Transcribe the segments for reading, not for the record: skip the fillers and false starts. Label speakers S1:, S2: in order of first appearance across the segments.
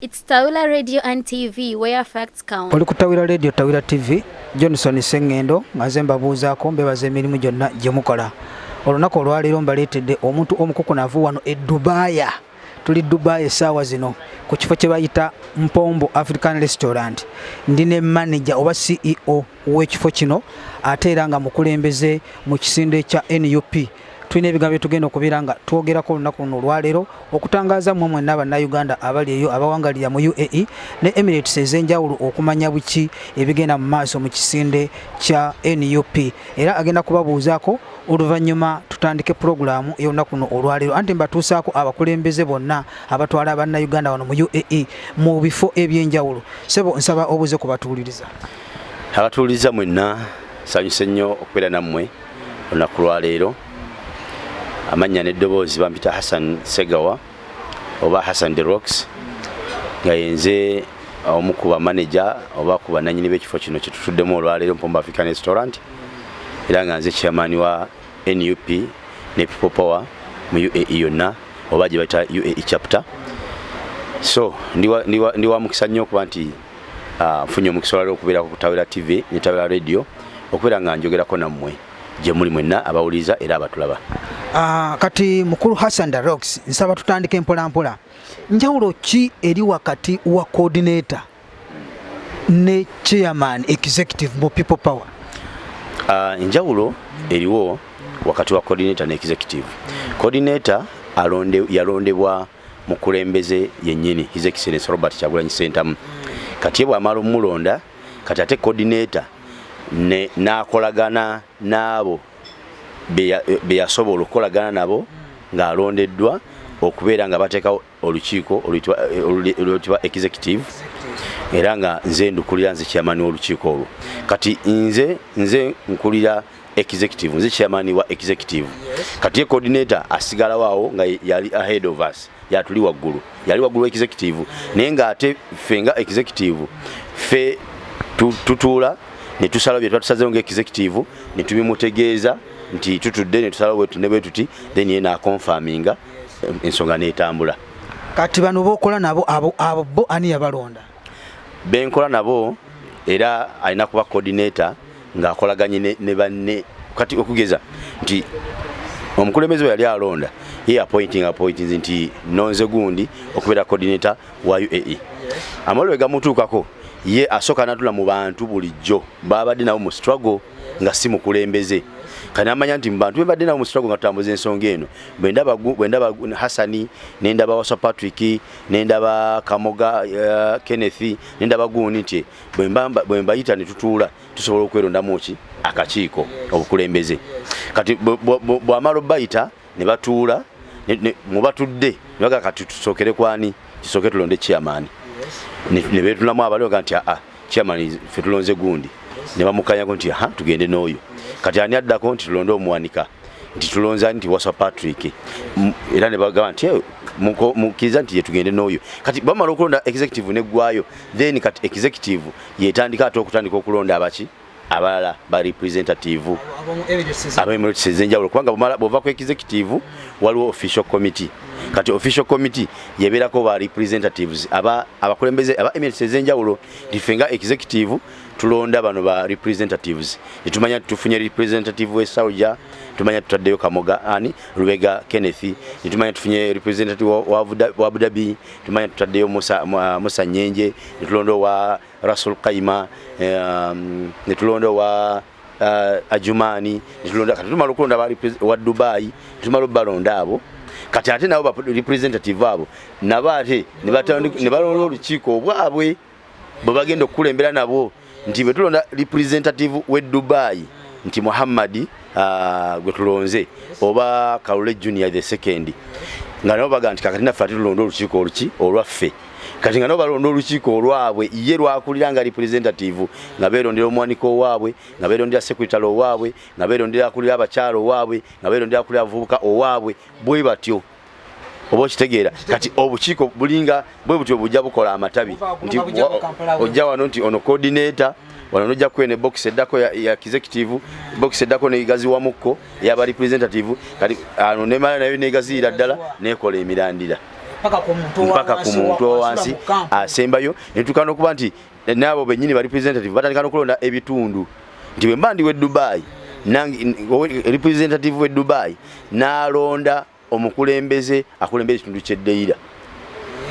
S1: It's Tawila Radio and TV where facts count.
S2: Oli ku Tawila Radio, Tawila TV, Johnson Sengendo nga nze mbabuuzaako, mbebaza emirimu gyonna gye mukola. Olunaku olwaleero mbaleetedde omuntu omukukunavu wano e Dubai. Tuli Dubai essaawa zino ku kifo kye bayita Mpombo African Restaurant. Ndi ne manager oba CEO w'ekifo kino ate era nga mukulembeze mu kisinde kya NUP. Tulina ebigambo byetugenda okubeera nga twogerako olunaku luno olwaleero okutangaaza mmwe mwenna Bannayuganda abali eyo abawangalira mu UAE ne Emirates ez'enjawulo okumanya buki ebigenda mu maaso mu kisinde kya NUP. Era agenda kubabuuzaako oluvannyuma tutandike pulogulaamu ey'olunaku luno olwaleero, anti mbatuusaako abakulembeze bonna abatwala Bannayuganda wano mu UAE mu bifo eby'enjawulo. Ssebo, nsaba obuuze ku batuwuliriza.
S3: Abatuwuliriza mwenna, nsanyuse nnyo okubeera nammwe olunaku lwaleero. Amannya n'eddoboozi bampita Hassan Segawa oba Hassan The Rocks, nga yenze omu ku bamaneja oba ku bannannyini b'ekifo kino kye tutuddemu olwaleero, Mpombo African Restaurant, era nga nze chairman wa NUP ne People Power mu UAE yonna oba gye bayita UAE chapter. So ndi wa mukisa nnyo okuba nti nfunye omukisa olwaleero okubeerako ku Tawila TV ne Tawila Radio okubeera nga njogerako nammwe gye muli mwenna abawuliriza era abatulaba.
S2: Kati mukulu Hassan The Rocks, nsaba tutandike mpola mpola. Njawulo ki eri wakati wa coordinator ne chairman executive mu People Power?
S3: Enjawulo eriwo wakati wa coordinator ne executive. Coordinator yalondebwa mukulembeze yennyini, His Excellency Robert Kyagulanyi Ssentamu. Kati ye bw'amala omulonda, kati ate coordinator n'akolagana n'abo be yasobola okukolagana nabo ng'alondeddwa okubeera nga bateekawo olukiiko oluyitibwa executive, era nga nze ndukulira, nze chairman w'olukiiko olwo. Kati nze nkulira executive, nze chairman wa executive. Kati ye coordinator asigalawo awo nga yali ahead of us, yatuli waggulu, yali waggulu executive, naye ng'ate ffe nga executive ffe tutuula ne tusalawo bye tuba tusazeewo nga executive ne tubimutegeeza nti tutudde ne tusalawo bwe ne bwe tuti, then ye n'aconfirminga, ensonga n'etambula.
S2: Kati bano bokola nabo abo bo ani yabalonda?
S3: Benkola nabo era alina kuba coordinator ng'akolaganye ne banne. Kati okugeza nti omukulembeze bwe yali alonda, ye appointing nti nonze gundi okubeera coordinator wa UAE. Amawulire gamutuukako, ye asooka n'atula mu bantu bulijjo babadde nabo mu struggle nga si mukulembeze. Kati namanya nti mu bantu bebadde nabo mu struggle nga tutambuza ensonga eno, bwe ndaba Hassani, nendaba Wasa Patrick, nendaba Kamoga Kenneth, nendaba gundi, nti bwe mbayita ne tutuula tusobola okwerondamu ki akakiiko obukulembeze. Kati bw'amala obbayita ne batuula mu batudde ne bagaa, kati tusookere kwani? Tusooke tulonde chairman. Ne beetulamu abali baga nti aa, chairman ffe tulonze gundi, ne bamukanyako nti aha, tugende n'oyo. Kati ani addako? Nti tulonde omuwanika, nti tulonze ani? Nti Wasa Patrick. Era ne bagamba nti "Eh, mukkiriza nti ye tugende n'oyo." Kati bamala okulonda executive neggwayo, then kati executive yetandika ate okutandika okulonda abaki abalala ba representative ab'Emirates ez'enjawulo, kubanga bw'ova ku executive waliwo official committee. Kati official committee yebeerako ba representatives aba abakulembeze aba Emirates ez'enjawulo, nti ffe nga executive tulonda bano ba representatives, netumanya tufunye representative we Sauja, tumanya tutaddeyo Kamoga ani Lubega Kenneth, netumanya tufunye representative wa Abu Dhabi, tumanya tutaddeyo Musa Nyenje, netulonda owa Rasul Kaima, netulonda owa Ajumani, netulonda. Kati tumala okulonda wa Dubai, tumala obalonda abo. Kati ate nabo ba representative abo nabo ate ne balonda olukiiko obwabwe bwe bagenda okukulembera nabo, nti bwe tulonda representative we Dubai nti Muhammad gwe tulonze oba Kalule Junior the second, nga nabo baga nti kakati naffe ate tulonde olukiiko oluki olwaffe. Kati nga nabo balonda olukiiko olwabwe ye lwakulira nga representative, nga beerondera omuwanika owaabwe, nga beerondera secretary owaabwe, nga beerondera akulira abakyala owaabwe, nga beerondera akulira abavubuka owaabwe, bwe batyo. Oba okitegeera? Kati obukiiko bulinga bwe butyo bujja bukola amatabi nti ojja wano nti ono coordinator, wano nojja kwene box eddako ya executive, box eddako negaziwamukko eyaba representative. Kati ano nemala nayo negaziyira ddala nekola emirandira. Mpaka ku muntu owansi asembayo. Netutuuka n'okuba nti naabo bennyini ba representative batandika n'okulonda ebitundu, nti bwe mba ndi w'e Dubai, representative w'e Dubai n'alonda omukulembeze akulembera ekitundu ky'e Deira,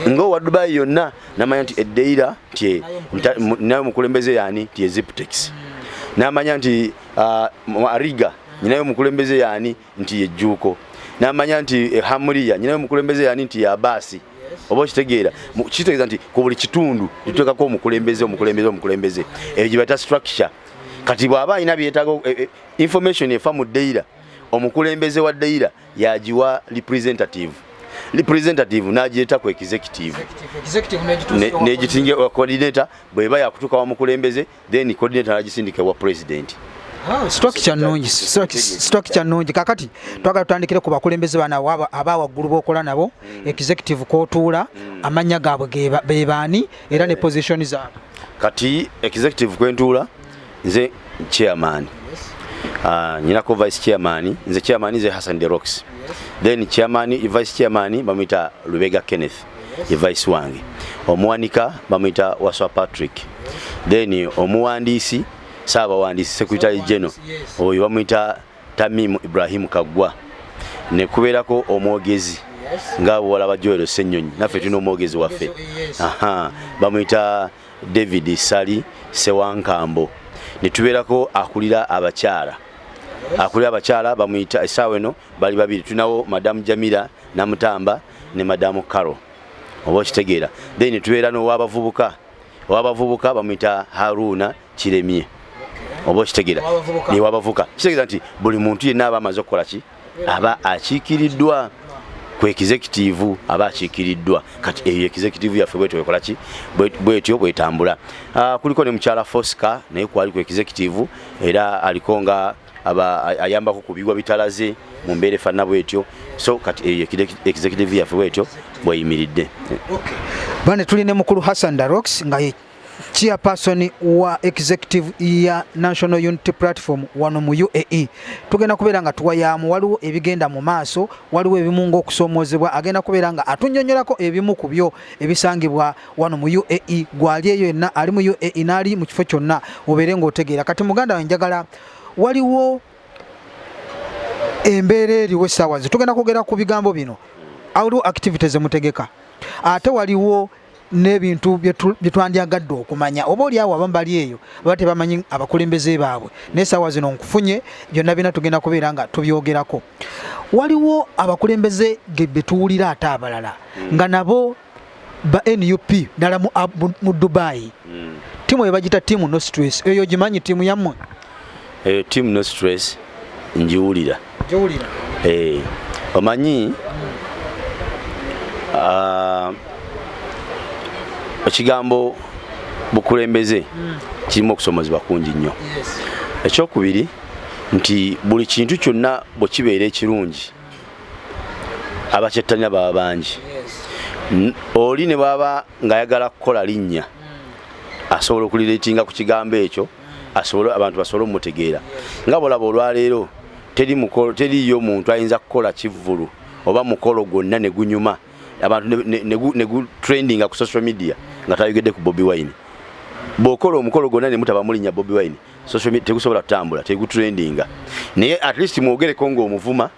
S3: ng'owa Dubai yonna namanya nti e Deira nti naye omukulembeze yaani, nti Eziptex, namanya nti Ariga nyinayo omukulembeze yaani, nti yejjuuko, namanya nti Hamuriya nyinayo omukulembeze yaani, nti Yabasi. Oba okitegeera, kitegeeza nti ku buli kitundu tuteekako omukulembeze, omukulembeze, omukulembeze. Eyo gye bayita structure. Kati bw'aba alina byetaaga, information efa mu Deira, omukulembeze wa Deira yagiwa representative, representative n'agireeta ku executive, negitinga coordinator. Bweba yakutuuka wa mukulembeze, then coordinator nagisindika wa president.
S2: Structure nungi, structure nungi. Kakati twagala tutandikire ku bakulembeze bano abawaggulu bokola nabo, executive kwotuula, amannya gaabwe be baani era ne position zaabwe?
S3: Kati executive kwentuula, nze chairman, nyinako vice chairman. Nze chairman, nze Hassan De Rocks. Then chairman, vice chairman bamuyita Lubega Kenneth, ye vice wange. Omuwanika bamuyita Waswa Patrick. Then omuwandiisi, saabawandiisi, secretary general, oyo bamuyita Tamimu Ibrahim Kaggwa. Nekubeerako omwogezi, nga bwolaba Joel Ssenyonyi, naffe tulina omwogezi waffe. Aha, bamuyita David Sali Sewankambo. Netubeerako akulira abakyala, akulira abakyala bamuyita, essaawa eno bali babiri, tulinawo Madamu Jamira Namutamba ne Madamu Caro, oba okitegeera. Then netubeera n'owabavubuka, owabavubuka bamuyita Haruna Kiremye, oba okitegeera. Newabavubuka kitegeeza nti buli muntu yenna aba amaze okukola ki, aba akiikiriddwa ku executive, aba akiikiriddwa. Kati eyo executive yaffe bwetyo ekola ki, bwetyo bwetambula. Kuliko ne mukyala Fosca, naye kwali ku executive, era aliko nga ayambako ku bigwa bitalaze mu mbeera efaanana bwetyo. So kati eyo executive yaffe bwetyo bweyimiridde.
S2: Bane tuli ne mukulu Hassan Darox, nga ye chairperson wa executive ya National Unity Platform wano mu UAE. Tugenda kubeera nga tuwayaamu, waliwo ebigenda mu maaso, waliwo ebimu ng'okusomoozebwa, agenda kubeera nga atunnyonnyolako ebimu ku byo ebisangibwa wano mu UAE. Gwali eyo yenna ali mu UAE n'ali mu kifo kyonna, obeere ng'otegeera. Kati muganda wange, njagala, waliwo embeera eriwo essaawa zi tugenda kwogera ku bigambo bino, waliwo activities zemutegeka, ate waliwo n'ebintu bye twandyagadde okumanya. Oba oli awo abamu bali eyo baba tebamanyi abakulembeze baabwe, naye essaawa zino nkufunye, byonna byonna tugenda kubeera nga tubyogerako. Waliwo abakulembeze be tuwulira ate abalala nga nabo ba NUP ddala mu Dubai, tiimu eyo bagita Team No Stress. Eyo gimanyi, tiimu yammwe?
S3: Eyo Team No Stress ngiwulira.
S2: Giwulira?
S3: Eh, omanyi, ekigambo bukulembeze kirimu okusomozebwa kungi nnyo. Ekyokubiri nti buli kintu kyonna bwe kibeera ekirungi, abakyettanira baba bangi. Oli ne bwaba ng'ayagala kukola linnya, asobola okulireetinga ku kigambo ekyo, asobole abantu basobole omutegeera. Nga bwolaba olwaleero, teri mukolo, teriyo muntu ayinza kukola kivvulu oba mukolo gwonna ne gunyuma abantu ne gu trendinga ku social media nga tayogedde ku Bobi Wine. Bw'okola omukolo gwonna ne mutaba mulinnya Bobi Wine, social media tegusobola kutambula, tegutrendinga. Naye at least mwogereko ng'omuvuma,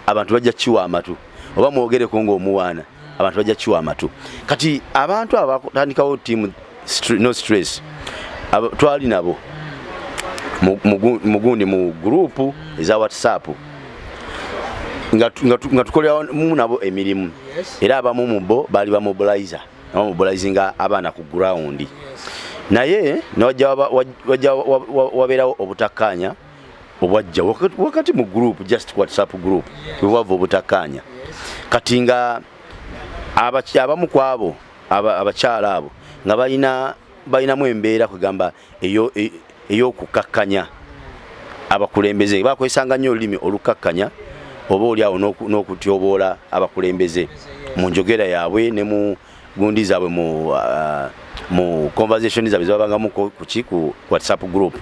S3: abantu bajja kiwa amatu, oba mwogereko ng'omuwaana, abantu bajja kiwa amatu. Kati abantu abo batandikawo Team No Stress, twali nabo mugundi mu group eza WhatsApp, nga tukoleramu nabo emirimu. Era abamu mu bo baali bamobilizer, bamobilizinga abaana ku ground, naye newajja wajja wabeerawo obutakkaanya obwajja wakati mu group, just WhatsApp group bwewava obutakkaanya. Kati nga abamu ku abo abakyala abo nga balinamu embeera kwegamba ey'okukakkanya abakulembeze, bakozesanga nnyo olulimi olukakkanya, oba oli awo n'okutyoboola abakulembeze mu njogera yaabwe ne mu gundi zaabwe, mu conversation zaabwe zebabangamu kuki, ku WhatsApp group.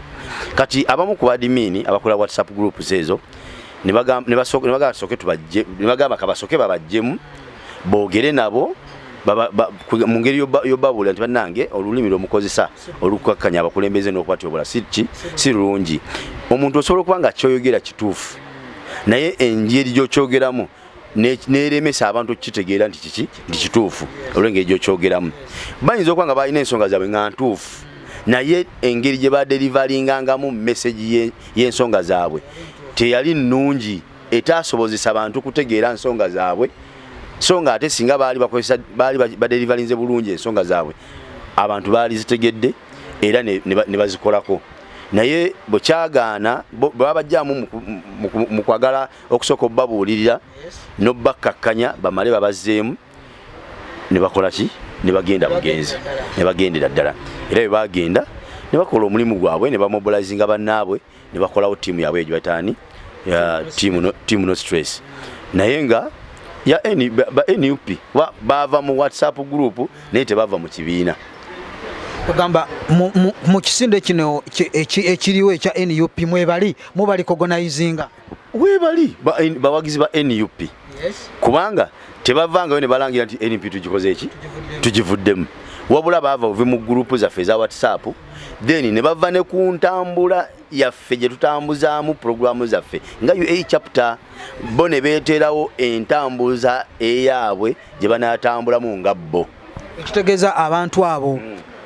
S3: Kati abamu ku admin abakola WhatsApp groups ezo ne bagamba ne bagamba tusooke tubajje, ne bagamba kabasooke babajjemu. Boogere nabo mu ngeri yobabuulira nti bannange olulimi lwomukozesa olukakkanya abakulembeze n'okubatyobola si ki, si lulungi. Omuntu osobola okuba nga kyoyogera kituufu, naye engeri gy'okyogeramu neremesa abantu okukitegeera nti kiki, nti kituufu olw'engeri gy'okyogeramu. Bayinza okuba nga balina ensonga zaabwe nga ntuufu, naye engeri gye baderivalingangamu message y'ensonga zaabwe teyali nnungi, etasobozesa bantu kutegeera nsonga zaabwe. So nga ate singa baali bakozesa, baali baderivalinze bulungi ensonga zaabwe, abantu baali zitegedde era ne bazikolako. Naye bwe kyagaana, bwe babajjamu mu kwagala okusooka obbabuulirira n'obbakkakkanya, bamale babazzeemu ne bakola ki, ne bagenda bugenzi, ne bagendera ddala. Era bwe bagenda ne bakola omulimu gwabwe, ne bamobilizinga bannaabwe, ne bakolawo ttiimu yaabwe egyo bataani team no stress. Naye nga ya ba NUP bava mu WhatsApp group, naye tebava mu kibiina.
S2: Kugamba mu kisinde kino ekiriwo ekya NUP mwebali mubali kogonayizinga.
S3: Webali bawagizi ba NUP. Kubanga tebavangayo ne balangira nti NUP tugikoze eki, tugivuddemu. Wabula baava buvi mu group zaffe eza WhatsApp, then ne bava ne ku ntambula yaffe gye tutambuzaamu programu zaffe nga UA chapter, bo ne beeterawo entambuza eyaabwe gye banaatambulamu nga bo.
S2: Ekitegeeza abantu abo,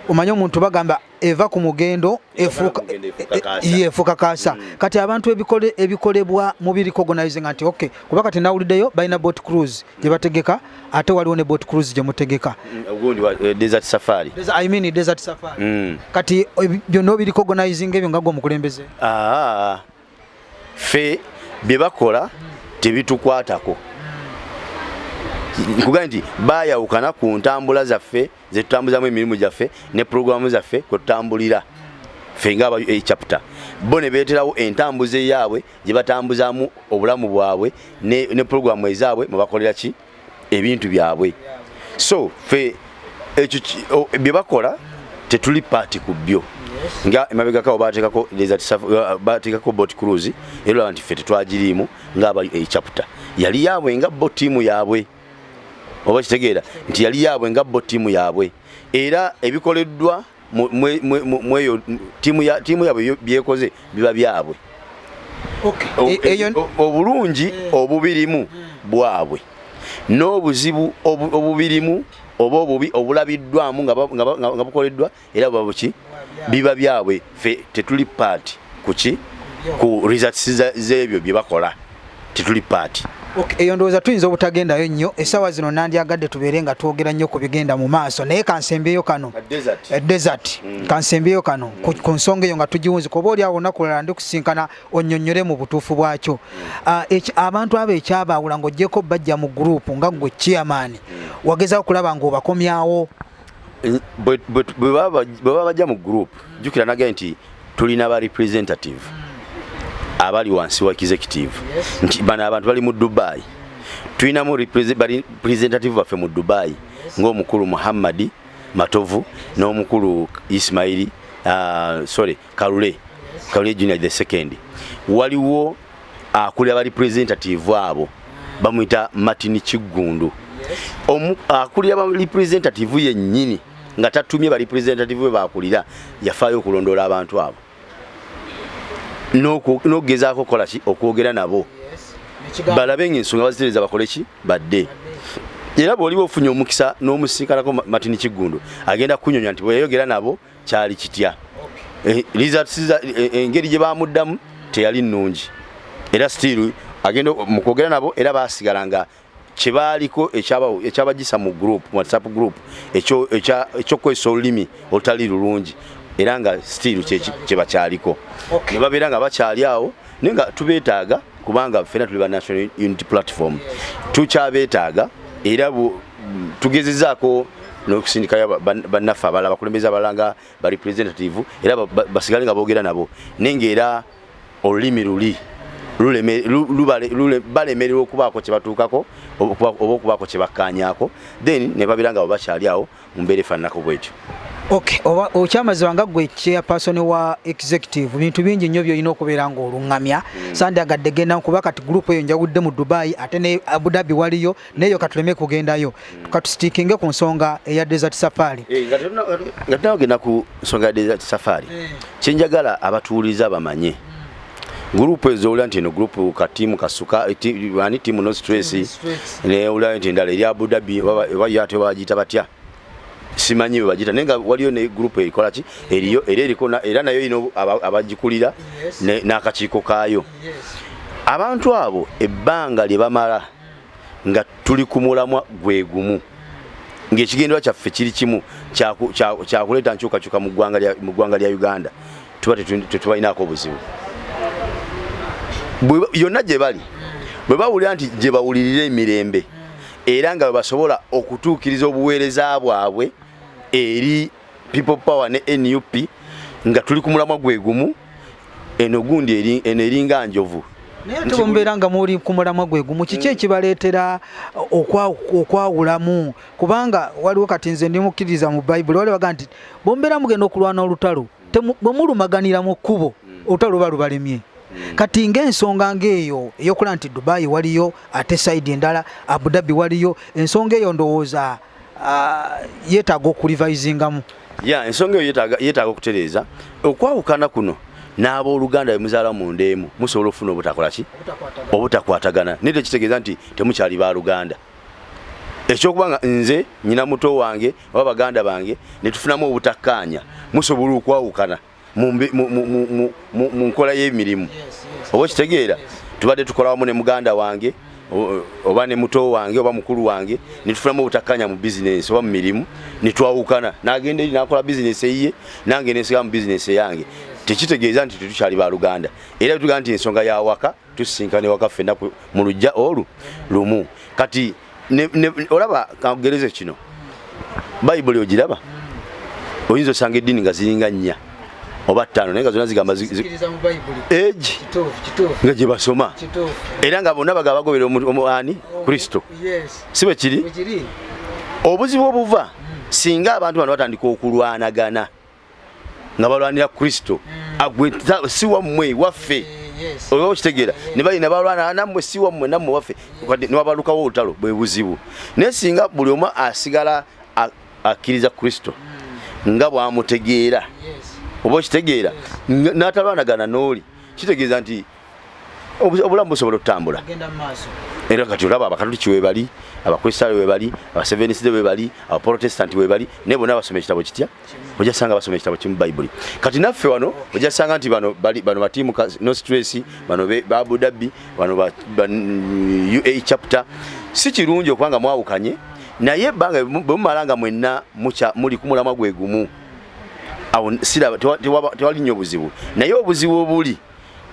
S2: omanye omuntu bagamba eva ku mugendo efuuka kaasa. Kati abantu ebikolebwa mu biri organizing nti okay, kuba kati nawuliddeyo balina boat cruise gye bategeka, ate waliwo ne boat cruise gye mutegeka.
S3: Ogundi wa desert safari.
S2: I mean desert safari. Kati byonna obiri organizing ebyo nga gwe omukulembeze?
S3: Ffe bye bakola tebitukwatako. Nkugambye nti bayawukana ku ntambula zaffe zetutambuzamu emirimu gyaffe ne puroguramu zaffe kwe tutambulira ffe nga aba UA chapter. Bo ne beeterawo entambuza eyaabwe gye batambuzaamu obulamu bwabwe ne puroguramu ezaabwe mwe bakolera ki ebintu byabwe. So ffe ekyo bye bakola tetuli part ku byo. Nga emabegako bateekako desert bateekako boat cruise, era olaba nti ffe tetwagiriimu ng'aba UA chapter. Yali yaabwe nga bo ttiimu yaabwe, oba kitegeera nti yali yaabwe nga bo ttiimu yaabwe. Era ebikoleddwa mweyo ttiimu yaabwe byekoze biba byabwe. Obulungi obubirimu bwabwe n'obuzibu obubirimu oba obubi obulabiddwamu nga bukoleddwa era buba buki biba byabwe. Ffe tetuli part kuki ku results z'ebyo bye bakola, tetuli part.
S2: Eyo ndowooza tuyinza obutagendayo nnyo essaawa zino. Nandyagadde tubeere nga twogera nnyo ku bigenda mu maaso, naye kansembyeyo kano. Desert. Kansembyeyo kano ku nsonga eyo nga tugiwunzika, oba oli awo olunaku lulala ndikusinkana onnyonnyole mu butuufu bwakyo. Abantu abo ekyabaawula ng'oggyeko bajja mu group nga ggwe chairman, wagezaako okulaba ng'obakomyawo?
S3: Bwe baba bajja mu group, jjukira nagaye nti tulina ba representative abali wansi wa executive, nti bano abantu bali mu Dubai, tulinamu representative baffe mu Dubai ng'omukulu Muhammadi Matovu n'omukulu Ismaili, sorry, Kalule Junior the second. Waliwo akulira ba representative abo bamuyita Martin Kiggundu. Akulira ba representative yennyini nga tatumye ba representative be bakulira, yafaayo okulondoola abantu abo n'okugezaako okukola ki, okwogera nabo balabe ng'ensonga bazitereeza, bakole ki, badde. Era bw'oliba ofunye omukisa n'omusinkanako Martin Kiggundu, agenda kunyonya nti bwe yayogera nabo kyali kitya. Results engeri gye bamuddamu teyali nnungi, era still agenda mu kwogera nabo era basigala nga kyebaaliko ekyabagisa mu group, WhatsApp group, ekyokukozesa olulimi olutali lulungi, era nga still kyebakyaliko ne babeera nga bakyali awo. Naye nga tubeetaaga kubanga ffena tuli ba National Unity Platform, tukyabeetaaga. Era tugezezaako n'okusindikayo bannaffe abalala, abakulembeze abalala nga ba representative, era basigale nga boogera nabo, naye ngaera olulimi luli balemererwa okubaako kye batuukako oba okubaako kye bakkaanyaako, then ne babeera nga bakyali awo mu mbeera efaananako bwetyo.
S2: Okay, oba okyamaziba nga gwe chairperson wa executive, bintu bingi nnyo byolina okubeera ng'oluŋŋamya. Sandyagadde genda kuba kati group eyo njawudde mu Dubai, ate ne Abu Dhabi waliyo, neeyo katuleme kugendayo, katustickinge ku nsonga eya Desert Safari.
S3: Nga tunagenda ku nsonga ya Desert Safari, kyenjagala abatuwuliriza bamanye, group ezo olya nti eno group ka team kasuka ani, team No Stress, ne olya nti endala eri Abu Dhabi, oba yo ate bagiyita batya simanyi bwe bagiyita, naye nga waliyo ne group ekola ki eriyo era eriko era nayo erina abagikulira n'akakiiko kaayo. Abantu abo ebbanga lye bamala nga tuli ku mulamwa gwe gumu, ng'ekigendera kyaffe kiri kimu kyakuleeta nkyukakyuka mu ggwanga lya Uganda, tuba tetubalinaako obuzibu. Yonna gye bali bwe bawulira nti gye bawulirira emirembe era nga bwe basobola okutuukiriza obuweereza bwabwe eri People Power ne NUP nga tuli ku mulamwa gwe gumu, eno gundi eno eringa njovu.
S2: Naye ate bwemubeera nga muli ku mulamwa gwe gumu, kiki ekibaleetera okwawulamu? Kubanga waliwo kati nze ndi mukkiriza mu Bayibuli, waliwo baga nti bwemubeera mugenda okulwana olutalo, bwe mulumaganira mu kkubo, olutalo luba lubalemye. Kati ng'ensonga ng'eyo ey'okulaba nti Dubai waliyo, ate side endala Abu Dhabi waliyo, ensonga eyo ndowooza yeetaaga okurevisingamu.
S3: Ya, ensonga eyo yeetaaga okutereeza. Okwawukana kuno n'abooluganda be muzaala mu nda emu musobola okufuna obutakola ki, obutakwatagana, naye tekitegeeza nti temukyali baluganda. Ekyokuba nga nze nyina muto wange oba baganda bange ne tufunamu obutakkaanya, musobola okwawukana mu nkola y'emirimu, oba okitegeera. Tubadde tukola wamu ne muganda wange oba ne muto wange oba mukulu wange, ne tufunamu obutakkaanya mu bizinensi oba mu mirimu, ne twawukana, n'agenda eri n'akola bizinensi eyiye, nange nensiga mu bizinensi eyange. Tekitegeeza nti tetukyali baluganda. Era tugamba nti ensonga ya waka, tusisinkana ewaka ffenna mu luggya olwo lumu. Kati olaba kangereze kino, Bayibuli ogiraba, oyinza osanga eddiini nga ziringa 4 oba 5, naye nga zonna zigamba egi nga gye basoma, era nga bonna bagaba bagobera ani, Kristo, si bwe kiri? Obuzibu obuva singa abantu bano batandika okulwanagana nga balwanira Kristo, si wammwe waffe, oba okitegeera, ne balina balwana nammwe si wammwe nammwe waffe, newabalukawo olutalo, bwe buzibu. Naye singa buli omu asigala akkiriza Kristo nga bwamutegeera, oba okitegeera, n'atalwanagana n'oli, kitegeeza nti obulamu busobola okutambula. Era kati olaba Abakatoliki webali, Abakristaayo webali, Abaseveniside webali, Abaprotestanti webali, naye bonna basoma ekitabo kitya? Ojja sanga basoma ekitabo kimu, Bayibuli. Kati naffe wano ojja sanga nti bano bali bano ba team No Stress, bano ba Abu Dhabi, bano ba UAE chapter. Si kirungi okubanga mwawukanye, naye ebbanga bwe mumala nga mwenna muli ku mulamwa gwe gumu, awo siraba tewali nnyo buzibu. Naye obuzibu obuli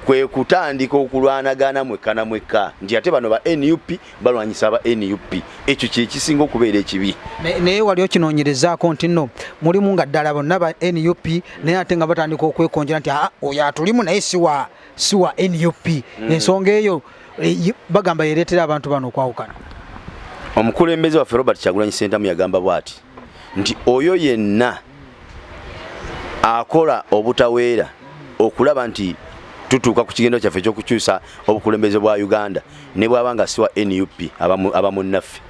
S3: kwe kutandika okulwanagana mwekka na mwekka nti ate bano ba NUP balwanyisa aba NUP. Ekyo kye kisinga okubeera ekibi.
S2: Naye wali okinoonyerezaako nti nno mulimu nga ddala bonna ba NUP, naye ate nga batandika okwekonjera nti oyo atulimu naye si wa NUP. Ensonga eyo bagamba yereetera abantu bano okwawukana.
S3: Omukulembeze waffe Robert Kyagulanyi Ssentamu yagamba bw'ati nti oyo yenna akola obutaweera okulaba nti tutuuka ku kigendo kyaffe ekyokukyusa obukulembeze bwa Uganda, ne bwaba nga si wa NUP, aba munnaffe.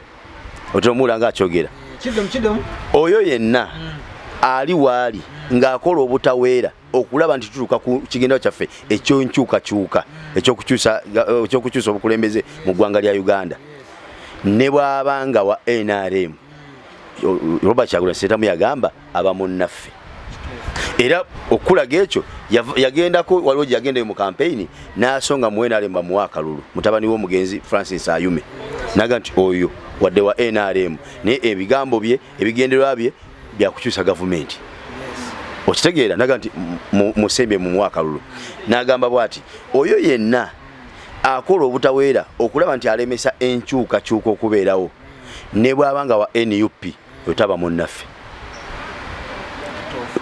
S3: Otera omuwula nga akyogera, oyo yenna ali waali ng'akola obutaweera okulaba nti tutuuka ku kigendo kyaffe ekyenkyukakyuka ekyokukyusa obukulembeze mu ggwanga lya Uganda, ne bwaba nga wa NRM, Robert Kyagulanyi Ssentamu yagamba aba munnaffe. Era okulaga ekyo yagendako, waliwo gye yagendayo mu kampeyini n'asonga mu NRM bamuwa akalulu, mutabani w'omugenzi Francis Ayume, naga nti oyo wadde wa NRM, naye ebigambo bye, ebigendererwa bye byakukyusa gavumenti, okitegeera, naga nti musembye mumuwa akalulu. N'agamba bw'ati, oyo yenna akola obutaweera okulaba nti alemesa enkyukakyuka okubeerawo, ne bw'aba nga wa NUP, otaba munnaffe.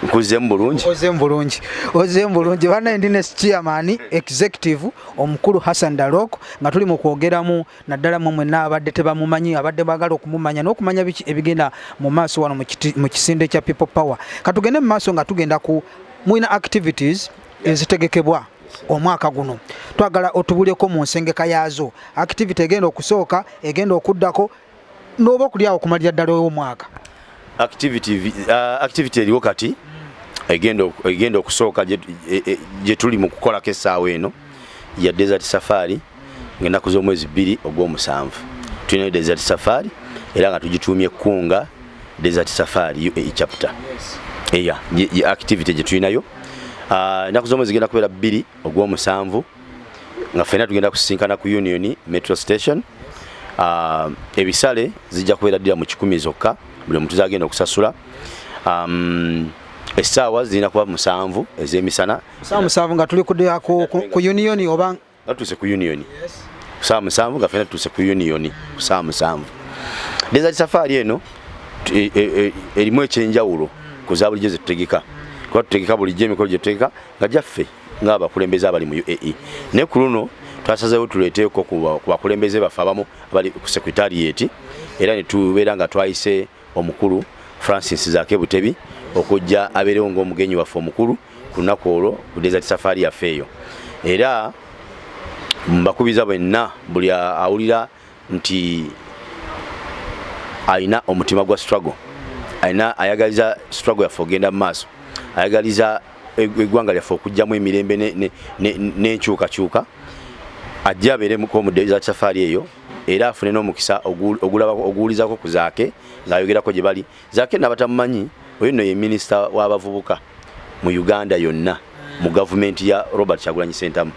S3: Nkuzeemu bulungi.
S2: Ozeemu bulungi, ozeemu bulungi. Bannaye, ndi ne chairman executive omukulu Hassan Darok, nga tuli mu kwogeramu naddala mwe mwenna abadde tebamumanyi, abadde baagala okumumanya n'okumanya biki ebigenda mu maaso wano mu kisinde kya People Power. Katugende mu maaso nga tugenda ku mulina activities ezitegekebwa omwaka guno. Twagala otubuleko mu nsengeka yaazo, activity egenda okusooka, egenda okuddako, n'oba okulyawo okumalira ddala omwaka.
S3: Activity eriwo kati egenda okusooka gye tuli mu kukolako essaawa eno ya Desert Safari, ng'ennaku z'omwezi 2 ogw'omusanvu tulinayo Desert Safari, era nga tugituumye Kunga Desert Safari UAE chapter. Eya ye activity gye tulinayo. Ennaku z'omwezi zigenda kubeera 2 ogw'omusanvu, nga ffenna tugenda kusisinkana ku Union Metro Station. Ebisale zijja kubeera ddira mu 100 zokka buli omuntu zagenda okusasula. Essaawa zirina kuba 7 ez'emisana.
S2: Saawa 7 nga tuli ku Union oba?
S3: Nga tutuuse ku Union ku saawa 7, nga ffenna tutuuse ku Union ku saawa 7. Desert Safari eno erimu ekyenjawulo ku za bulijjo zetutegeka, kuba tutegeka bulijjo emikolo gye tutegeka nga gyaffe ng'abakulembeze abali mu UAE, naye ku luno twasazeewo tuleeteeko ku bakulembeze baffe abamu abali ku secretariat, era ne tubeera nga twayise omukulu Francis Zaake Butebi okujja abeerewo ng'omugenyi waffe omukulu ku lunaku olwo ku Desert Safari yaffe eyo. Era mbakubiriza bwenna, buli awulira nti alina omutima gwa struggle, alina ayagaliza struggle yaffe ogenda mu maaso, ayagaliza eggwanga lyaffe okugyamu emirembe n'enkyukakyuka, ajje abeeremuko mu Desert Safari eyo, era afune n'omukisa oguwulizako ku Zaake ng'ayogerako gye bali. Zaake nabatamumanyi, oyo nno ye minisita w'abavubuka mu Uganda yonna mu gavumenti ya Robert Kyagulanyi Ssentamu.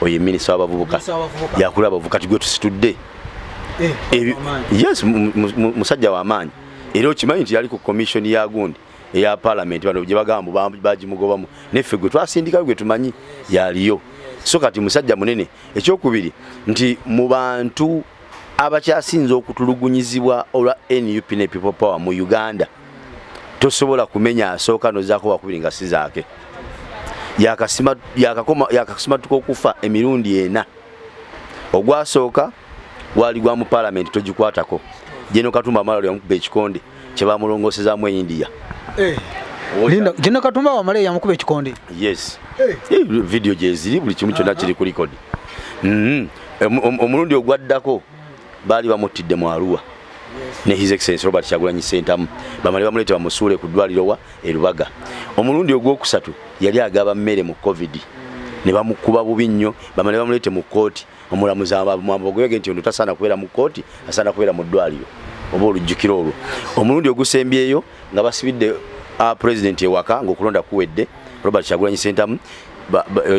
S3: Oyo ye minisita w'abavubuka, yakula abavubuka. Kati gwe tusitudde. Yes, musajja w'amaanyi, era okimanyi nti yali ku commission ya gundi eya parliament, bano gye bagamba bagimugobamu, neffe gwe twasindikayo gwe tumanyi yaliyo. So kati musajja munene. Ekyokubiri nti mu bantu abakyasinze okutulugunyizibwa olwa NUP ne People Power mu Uganda, tosobola kumenya asooka nozaako wakubiri nga si Zaake. Yakasimatuka okufa emirundi 4. Ogwasooka gwali gwa mu parliament, togikwatako. General Katumba Wamala yamukuba ekikonde kyebamulongosezaamu e India.
S2: Linda, General Katumba Wamala yamukuba ekikonde?
S3: Yes. Video gyeziri, buli kimu kyonna kiri ku record. Omulundi ogwaddako baali bamuttidde mu Arua ne His Excellency Robert Kyagulanyi Ssentamu, bamale bamuleete bamusuule ku ddwaliro wa e Lubaga. Omulundi ogwokusatu yali agaba mmere mu COVID ne bamukuba bubi nnyo, bamale bamuleete mu kkooti, omulamuzi amwambogwege nti ono tasaana kubeera mu kkooti, asaana kubeera mu ddwaliro oba olujjukiro olwo. Omulundi ogusembyeyo nga basibidde president ewaka ng'okulonda kuwedde, Robert Kyagulanyi Ssentamu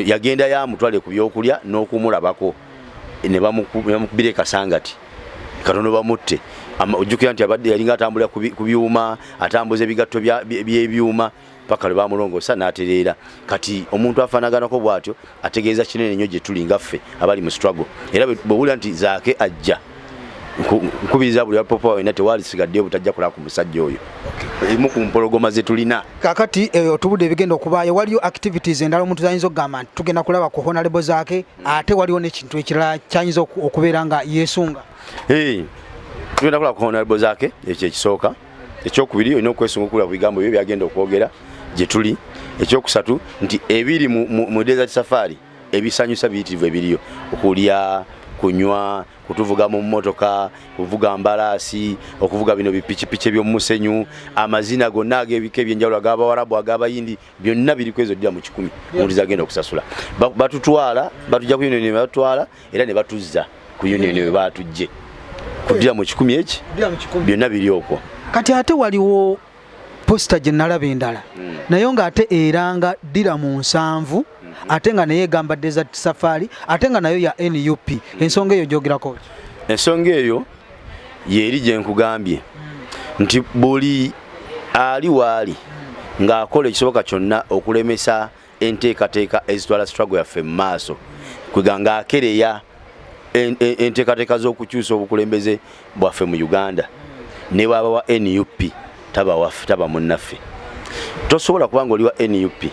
S3: yagenda yamutwale ku byokulya n'okumulabako, ne bamukubira e Kasangati katono bamutte. Ojjukira nti abadde yalinga atambulira ku byuma, atambuza ebigatto by'ebyuma paka lwe bamulongoosa n'atereera. Kati omuntu afaanaganako bw'atyo ategeeza kinene nnyo gye tuli nga ffe abali mu struggle. Era bw'owulira nti Zaake ajja, nkubiriza buli wapopa wenna, tewalisigaddeyo butajja kulaba ku musajja oyo, emu ku mpologoma ze tulina.
S2: Kakati otubudde ebigenda okubaayo. Waliyo activities endala omuntu zayinza okugamba nti tugenda kulaba ku Honorable Zaake, ate waliwo n'ekintu ekirala kyayinza okubeera nga yeesunga?
S3: Tugenda kulaba ku Honorable Zaake, ekyo ekisooka. Ekyokubiri, olina okwesunga okulaba ku bigambo byo byagenda okwogera gye tuli. Ekyokusatu nti ebiri mu Desert Safari ebisanyusa biyitirivu ebiriyo: okulya, kunywa, kutuvuga mu mmotoka, kuvuga mbalaasi, okuvuga bino bipikipiki eby'omusenyu, amazina gonna ag'ebika ebyenjawulo, ag'Abawarabu, ag'Abayindi, byonna biri ku ezo ddira mu 100 omuntu zagenda okusasula. Batutwala, batujja ku Union ne batutwala, era ne batuzza ku Union we batujje kuddira mu 100 eki, byonna biri okwo.
S2: Kati ate waliwo poster gye nalaba endala nayo ng'ate eranga ddira mu 70, ate nga naye egamba Desert Safari, ate nga nayo ya NUP. Ensonga eyo gyogerako ki?
S3: Ensonga eyo yeeri gye nkugambye nti buli ali waali ng'akola ekisoboka kyonna okulemesa enteekateeka ezitwala struggle yaffe mu maaso, kwega ng'akereya enteekateeka z'okukyusa obukulembeze bwaffe mu Uganda, ne bw'aba wa NUP taba waffe, taba munnaffe. Tosobola kubanga oli wa NUP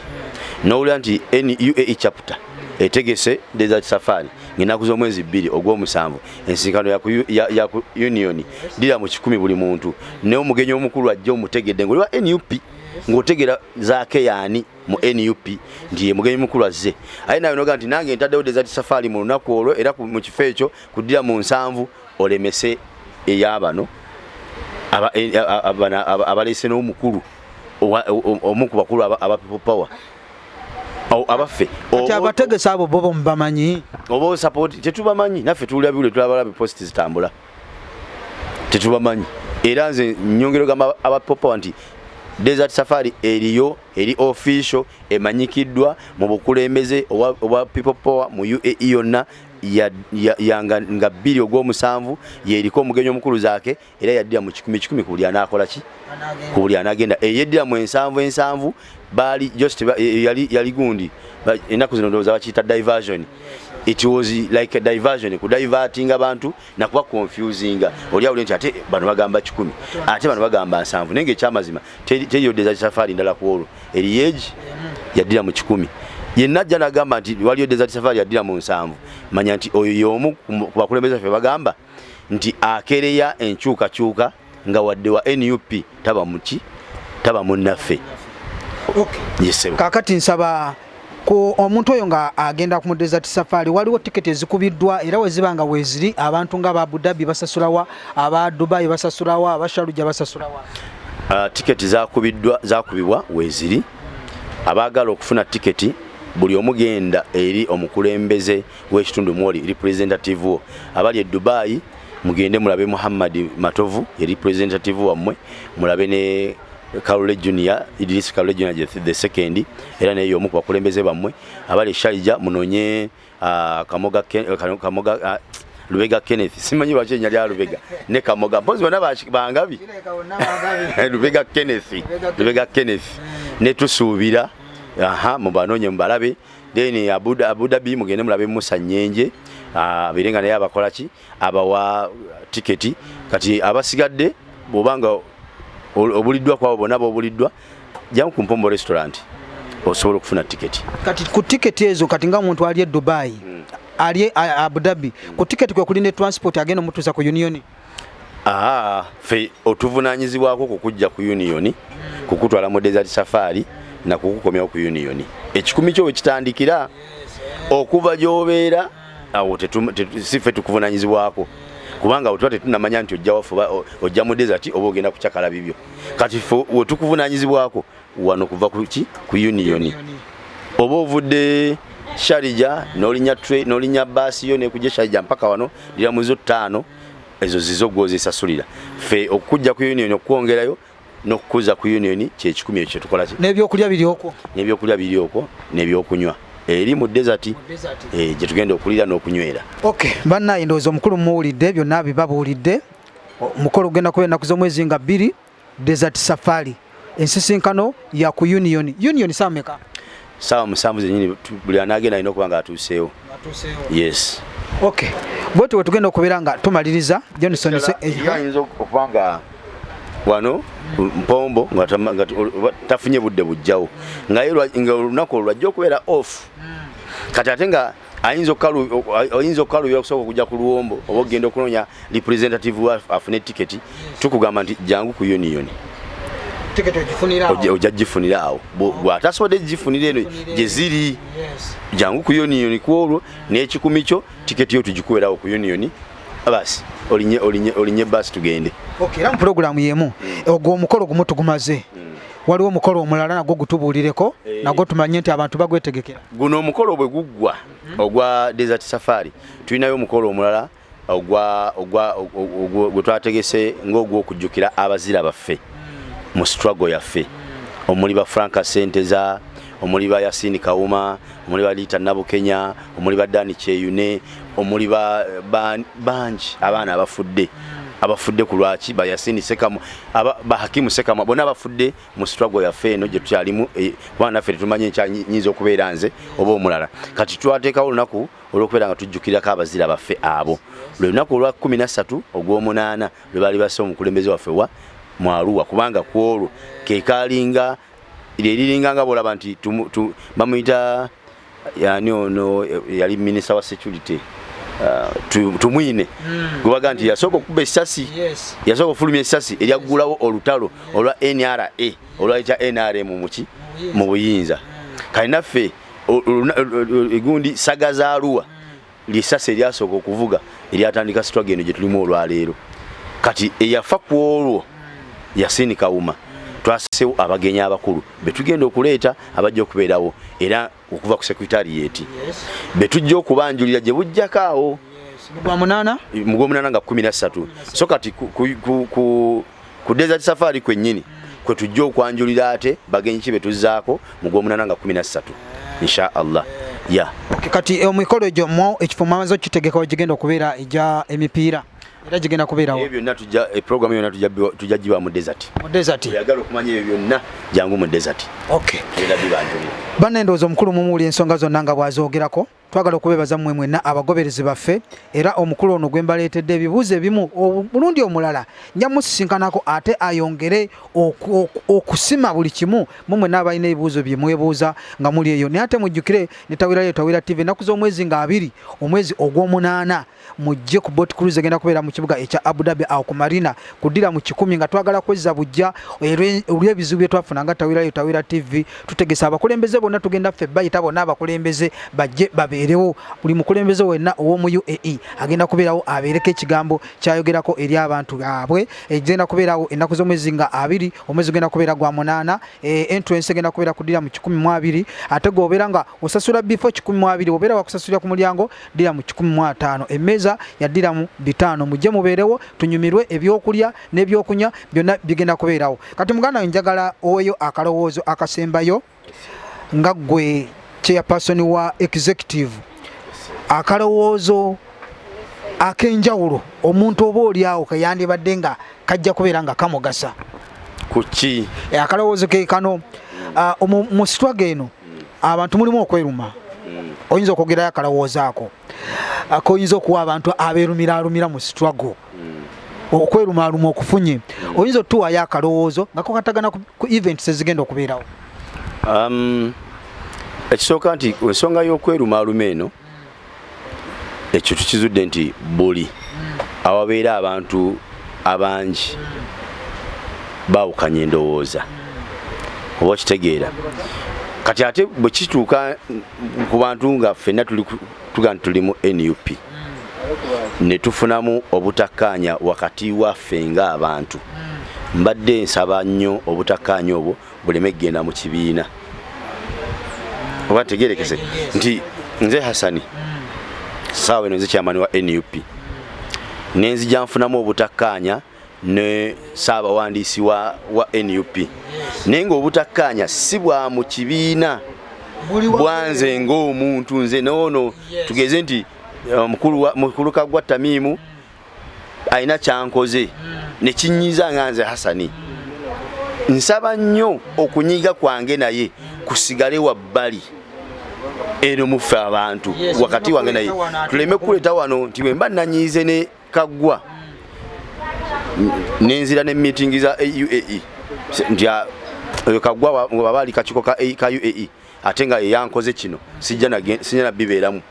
S3: nowulira nti UAE chapter etegese Desert Safari ng'ennaku z'omwezi 2 ogw'omusanvu, ensinkano ya ku union dira mu 1,000 buli muntu, naye omugenyi omukulu ajja omutegedde ng'oli wa NUP, ng'otegera zaake yaani mu NUP nti ye mugenyi mukulu azze. Aye nawe noga nti nange ntaddewo Desert Safari mu lunaku olwo era mu kifo ekyo kuddira mu 7, olemese ey'abano abaleese n'omukulu omu ku bakulu aba People Power abaffe.
S2: Kati abategesi abo bo mubamanyi?
S3: Oba support tetubamanyi, naffe tuwulira biwulire, tulaba post zitambula, tetubamanyi. Era nze nyongera ogamba aba People Power nti Desert Safari eriyo, eri official, emanyikiddwa mu bukulembeze obwa People Power mu UAE yonna, nga 2 ogw'omusanvu, yeriko omugenyi omukulu zaake, era yaddira mu 1,000 1,000 ku buli anaakola ki, ku buli anaagenda. Eyeddira mu 7 7 baali just yali gundi, ennaku zino ndowooza bakiyita diversion. It was like a diversion, ku diverting abantu nakuba confusinga. Oli awulire nti ate bano bagamba 1,000, ate bano bagamba 70, naye ng'ekyamazima teriyo Desert Safari ndala ku olwo, eriyeegi yaddira mu 1,000. Yenna ajja n'agamba nti waliyo Desert Safari yaddira mu 7, manya nti oyo y'omu ku bakulembeze baffe bagamba nti akereya enkyukakyuka nga wadde wa NUP taba muki, taba munnaffe. Yes,
S2: Kakati nsaba ku omuntu oyo nga agenda ku Desert Safari, waliwo tiketi ezikubiddwa, era we ziba nga weeziri, abantu nga aba Abu Dhabi basasulawa, aba Dubai basasulawa, aba Sharjah basasulawa?
S3: Tiketi zakubiddwa, zakubibwa weeziri. Abaagala okufuna tiketi, buli omugenda eri omukulembeze w'ekitundu mwoli, representative wo. Abali e Dubai mugende mulabe Muhammad Matovu, ye representative wammwe, mulabe ne Kalule Junior, Idris Kalule Junior the second, era naye y'omu ku bakulembeze bammwe. Abali e Sharjah munonye Kamoga, Kamoga, Lubega Kenneth, simanyi lwaki erinnya lya Lubega ne Kamoga, mpozi bonna bangabi. Lubega Kenneth, Lubega Kenneth ne tusuubira, aha, mubanoonye mubalabe. Then Abu Dhabi mugende mulabe Musa Nyenje, abeere nga naye abakola ki, abawa tiketi. Kati abasigadde, bw'obanga obuliddwa kwabo bonna bobuliddwa, jangu ku Mpombo Restaurant osobola okufuna tiketi.
S2: Kati ku tiketi ezo, kati nga omuntu ali e Dubai, ali Abu Dhabi, ku tiketi kwe kuli ne transport agenda omutuusa ku union?
S3: Aha, ffe otuvunanyizibwako kukujja ku union, kukutwala mu Desert Safari na kukukomyawo ku union. 1,000 kyo wekitandikira okuva gy'obeera awo, si ffe tukuvunanyizibwako, kubanga awo tuba tetunamanya nti ojja waffe oba ojja mu desert oba ogenda kucakala bibyo. Kati ffe wetukuvunanyizibwako wano kuva ku ki, ku union. Oba ovudde Sharjah n'olinnya train, n'olinnya baasi yo nekujja Sharjah mpaka wano, diramuzo 5 ezo zizo gwozisasulira. Ffe okujja ku union, okwongerayo n'okukuza ku union, kye 1,000 ekyo kyetukola ki.
S2: N'ebyokulya biri okwo?
S3: N'ebyokulya biri okwo, n'ebyokunywa eri mu desert, gye tugenda okulira n'okunywera.
S2: Okay, bannaye, ndowooza omukulu muwulidde byonna bibabuulidde. Omukolo ogenda kuba ennaku z'omwezi nga 2, Desert Safari, ensisinkano ya ku union. Union saawa meka?
S3: Saawa 7 zenyini, buli anaagenda alina okuba nga atuuseewo. Yes.
S2: Okay, bwetyo bwe tugenda okubeera nga tumaliriza, Johnson.
S3: Ayinza okuba nga wano Mpombo nga tafunye budde bujjawo, nga olunaku olwo lwajja okubeera off. Kati ate nga ayinza okukalubira okusooka okujja ku luwombo oba okugenda okunoonya representative wa afune tiketi, tukugamba nti jangu ku union, ojja gifunira awo. Bw'atasobodde gifunira eno gye ziri, jangu ku union ku olwo n'1,000 kyo, tiketi yo tugikuwerawo ku union, basi olinye basi tugende.
S2: Okay, era mu pulogulaamu y'emu, ogwo omukolo gumu tugumaze, waliwo omukolo omulala nagwo gutubuulireko, nagwo tumanye nti abantu bagwetegekera.
S3: Guno omukolo bwe guggwa ogwa Desert Safari, tulinayo omukolo omulala gwe twategese ng'ogw'okujjukira abazira baffe mu struggle yaffe, omuli ba Frank Senteza, omuli ba Yasini Kawuma, omuli ba Rita Nabukenya, omuli ba Dani Kyeyune, omuli bangi abaana abafudde ku lwaki, ba Yasini Sekamu, ba Hakimu Sekamu, bonna abafudde mu struggle yaffe eno gye tukyalimu, kubanga naffe tetumanyi enkya nyinza okubeera nze oba omulala. Kati twateekawo olunaku olw'okubeera nga tujjukirako abazira baffe abo, lwe lunaku olwa 13 ogw'omunaana lwe baali basse omukulembeze waffe wa Mwaruwa, kubanga ku olwo ke kaalinga Lyeriringa nga bwolaba nti bamuyita yani ono yali minisita wa security, Tumwine, gwebaga nti yasooka okukuba essasi, yasooka okufulumya essasi eryaggulawo olutalo olwa NRA, olwali kya NRM muki mu buyinza. Kale naffe egundi saga za Arua lyessasi eryasooka okuvuga eryatandika struggle eno gye tulimu olwaleero. Kati eyafa ku olwo Yasini Kawuma, twasewo abagenyi abakulu betugenda okuleeta abajja okubeerawo era okuva ku secretariat betujja okubanjulira gye bujjako awo mugwomunaana nga 13. So kati ku Desert Safari kwennyini kwe tujja okwanjulira ate bagenyi ki betuzzaako mu gwomunaana nga 13, insha Allah ya.
S2: Okay, kati emikolo egyo mo ekifo mwamaze okukitegeka wegigenda okubeera egya emipiira era gigenda kubeerawo?
S3: Ebyo byonna tujja, program yonna tujja giba mu desert.
S2: Mu desert.
S3: Oyagala okumanya ebyo byonna, jangu mu desert. Era bibanjulira.
S2: Banne, ndowooza omukulu mumuwulira ensonga zonna nga bw'azoogerako. Twagala okubebaza mmwe mwenna abagoberezi baffe, era omukulu ono gwe mbaleetedde ebibuuzo ebimu, omulundi omulala nja musisinkanako ate ayongere okusima buli kimu. Mu mwenna abalina ebibuuzo bye mwebuuza nga muli eyo, naye ate mujjukire ne Tawirayo Tawira TV ennaku z'omwezi nga 20 omwezi ogw'omunaana, mujje ku boat cruise egenda kubeera mu kibuga ekya Abu Dhabi awo ku marina kuddira mu 100, nga twagala kwezza bujja olw'ebizibu bye twafuna nga Tawirayo Tawira TV. Tutegesa abakulembeze bonna, tugenda ffe bayita bonna abakulembeze bajje babeerewo. Buli mukulembeze wenna ow'omu UAE agenda kubeerawo abeereko ekigambo kyayogerako eri abantu baabwe. Egenda kubeerawo ennaku z'omwezi nga 20, omwezi gugenda kubeera gwa munaana. Entrance egenda kubeera kuddira mu 120, ate gwobeera nga osasula before 120, obeera wakusasulira ku mulyango diramu 150, emmeeza ya diramu 500. Mujje mubeerewo tunyumirwe, ebyokulya n'ebyokunywa byonna bigenda kubeerawo. Kati muganda we, njagala oweyo akalowoozo akasembayo nga ggwe chairperson wa executive, akalowoozo ak'enjawulo omuntu oba oli awo keyandibadde nga kajja kubeera nga kamugasa.
S3: Kuki?
S2: Akalowoozo ke kano, mu struggle eno abantu mulimu okweruma. Oyinza okwogerayo akalowoozo ako koyinza okuwa abantu abeerumiralumira mu struggle, okwerumaaluma okufunye? Oyinza otuwaayo akalowoozo nga kokatagana ku events ezigenda okubeerawo?
S3: Ekisooka nti ensonga y'okwerumaaluma eno, ekyo tukizudde nti buli awabeera abantu abangi baawukanya endowooza, oba okitegeera. Kati ate bwe kituuka ku bantu nga ffenna tuli tuga nti tuli mu NUP, ne tufunamu obutakkaanya wakati waffe ng'abantu, mbadde nsaba nnyo obutakkaanya obwo buleme kugenda mu kibiina. Oba ntegerekese nti nze Hasani, saawa eno nze chairman wa NUP, nenzija nfunamu obutakkaanya ne saabawandiisi wa NUP, naye ng'obutakkaanya si bwa mu kibiina, bwanze ng'omuntu nze noono. Tugeze nti mukulu Kaggwa Tamiimu alina kyankoze nekinyiiza nga nze Hasani. Nsaba nnyo okunyiiga kwange naye kusigale wabbali eno muffe abantu wakati wange naye, tuleme kuleeta wano nti bwe mba nanyiize ne Kaggwa nenzira ne meeting za UAE nti oyo Kaggwa baba ali kakiiko ka UAE ate nga yeyankoze kino, sijja na bibeeramu.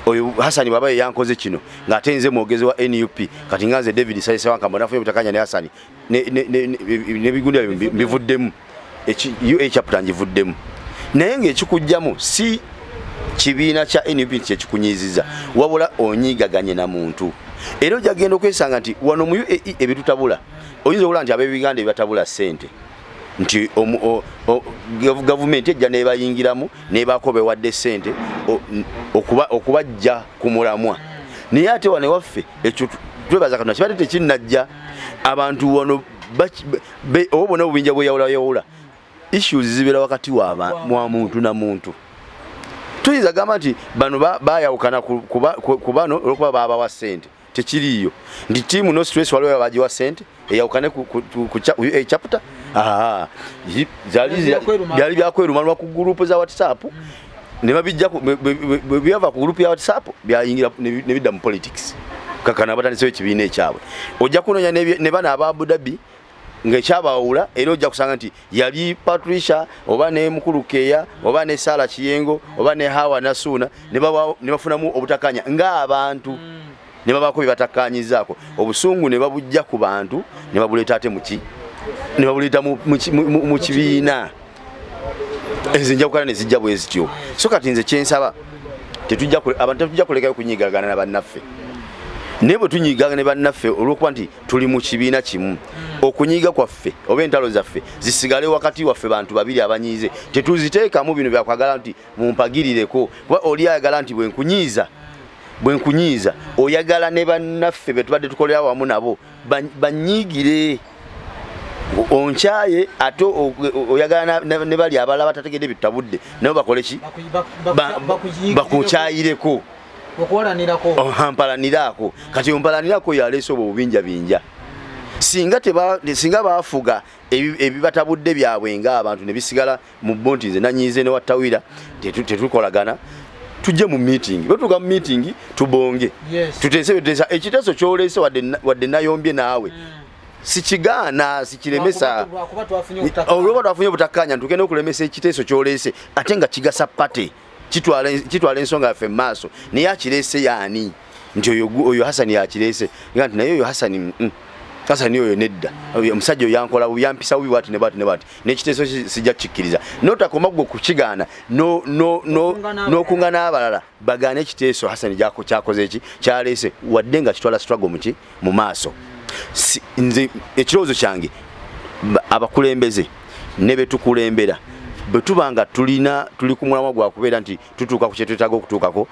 S3: Oyo Hasani baba yeyankoze kino ng'ate nze mwogezi wa NUP, kati nga nze David Saisewankamba nafunye obutakanya ne Hasani n'ebigundi ebyo mbivuddemu, UA chapter ngivuddemu. Naye ng'ekikugjamu si kibiina kya NUP nti kyekikunyiiziza, wabula onyiigaganye na muntu. Era ojja kugenda okwesanga nti wano mu UAE ebitutabula, oyinza okulaba nti ab'ebiganda ebibatabula ssente, nti gavumenti ejja nebayingiramu nebaako bewadde ssente okubajja ku mulamwa. Naye ate wano ewaffe ekyo twebaza Katonda kibadde tekinnajja. Abantu wano oba bonna obubinja bweyawulayawula, issues zibeera wakati wa muntu na muntu. Tuyinza gamba nti bano bayawukana ku bano olwokuba babawa ssente? Tekiriiyo nti team No Stress waliwo bagiwa ssente eyawukane ku chapter. Byali byakwerumalwa ku gurupu za WhatsApp ne babijja byava ku gurupu ya WhatsApp, byayingira ne bidda mu politics. Kakana batandise ekibiina ekyabwe. Ojja kunoonya ne bano aba Abu Dhabi. Ng'ekyabawula era ojja kusanga nti yali Patricia oba ne mukulu Keya oba ne Sara Kiyengo oba ne Hawa Nasuuna ne bafunamu obutakkaanya ng'abantu, ne babaako bye batakkaanyizaako, obusungu ne babujja ku bantu ne babuleeta ate muki, ne babuleeta mu kibiina. Ezo enjawukana ne zijja bwe zityo. So kati nze kyensaba, abantu tetujja kulekayo kunyiigagana na bannaffe, naye bwe tunyiigaga ne bannaffe olw'okuba nti tuli mu kibiina kimu, okunyiiga kwaffe oba entalo zaffe zisigale wakati waffe bantu babiri abanyiize. Tetuziteekamu bino byakwagala nti mumpagirireko, kuba oli ayagala nti bwe nkunyiiza oyagala ne bannaffe be tubadde tukolera wamu nabo banyiigire, onkyaye, ate oyagala ne bali abalala batategedde bitutabudde nabo bakole ki? Bakukyayireko, mpalanirako. Kati ompalanirako yaleese obwo bubinjabinja. Singa bafuga ebibatabudde byabwe ng'abantu ne bisigala mu bo nti nze nanyiize ne wattawira, tetukolagana, tujje mu meeting, bwe tutuuka mu meeting tubonge, tuteese betuteesa. Ekiteeso kyoleese wadde nayombye naawe, sikigaana, sikiremesa. Olwokuba twafunye obutakkaanya ntugenda okulemesa ekiteeso kyoleese ate nga kigasa party, kitwala ensonga yaffe mu maaso, naye akireese yaani? Nti oyo Hasani yakireese. Nga nti naye oyo Hasani, Hasani oyo nedda, omusajja oyo yankola bubi, yampisa bubi bwati ne bwati ne bwati, n'ekiteeso sijja kukikkiriza. Notakoma gwe kukigaana, n'okunga n'abalala bagaane ekiteeso Hasani kyakoze eki kyaleese, wadde nga kitwala struggle muki mu maaso. Nze ekirowoozo kyange, abakulembeze ne betukulembera bwe tuba nga tulina tuli ku mulamwa gwa kubeera nti tutuuka ku kyetwetaaga okutuukako,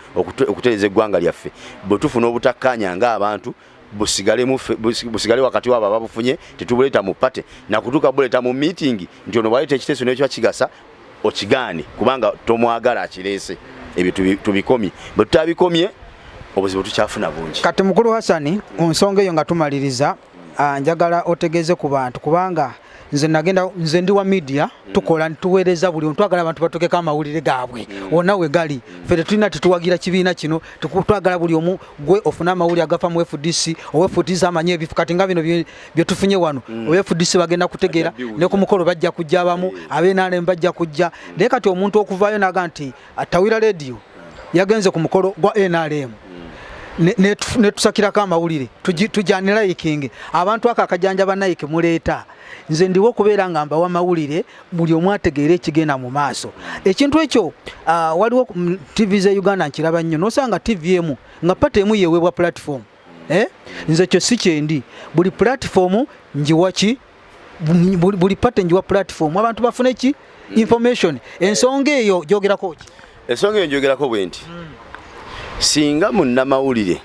S3: okutereeza eggwanga lyaffe, bwe tufuna obutakkaanya ng'abantu, busigale wakati waabo ababufunye, tetubuleeta mu party nakutuuka buleeta mu meeting nti ono bwaleeta ekiteeso nekiba kigasa okigaane kubanga tomwagala akireese. Ebyo tubikomye. Bwe tutabikomye, obuzibu tukyafuna bungi.
S2: Kati mukulu Hasani, ku nsonga eyo nga tumaliriza, njagala otegeeze ku bantu, kubanga nze nagenda, nze ndi wa media, tukola tuweereza buli omuntu, twagala abantu batukeko amawulire gaabwe wonna we gali. Ffe tetulina, tetuwagira kibiina kino, twagala buli omu gwe ofune amawulire agafa mu FDC, owa FDC amanye ebifo. Kati nga bino bye tufunye wano, owa FDC bagenda kutegeera, ne ku mukolo bajja kujja, abamu ab'NRM bajja kujja. Naye kati omuntu okuvaayo naga nti Tawira Radio yagenze ku mukolo gwa NRM netusakirako amawulire, tujanirayikinge abantu ako akajanja banayike muleeta. Nze ndiwo okubeera nga mbawa mawulire, buli omu ategeere ekigenda mu maaso. Ekintu ekyo, waliwo TV ze Uganda nkiraba nnyo, nosanga TV emu nga party emu yeweebwa platform, eh? Nze ekyo si kyendi. Buli platform ngiwa ki, buli party ngiwa platform, abantu bafune ki information. Ensonga eyo gyogerako ki?
S3: Ensonga eyo njogerako bwe nti, singa munnamawulire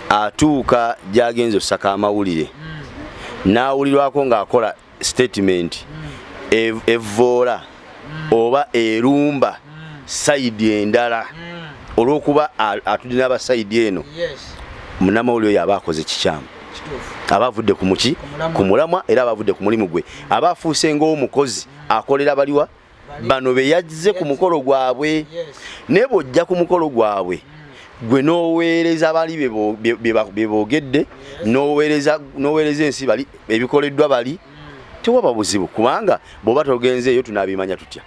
S3: atuuka gy'agenza osaka amawulire n'awulirwako ng'akola statement evvoola oba erumba side endala olw'okuba atudde n'aba side eno, munnamawulire oyo aba akoze kikyamu, aba avudde ku muki, ku mulamwa, era aba avudde ku mulimu gwe, aba afuuse ng'omukozi akolera baliwa bano be yazze ku mukolo gwabwe. Naye bw'ojja ku mukolo gwabwe gwe n'oweereza bali bye boogedde, n'oweereza ensi bali ebikoleddwa bali, tewaba buzibu, kubanga bw'oba togenzeeyo tunaabimanya tutya?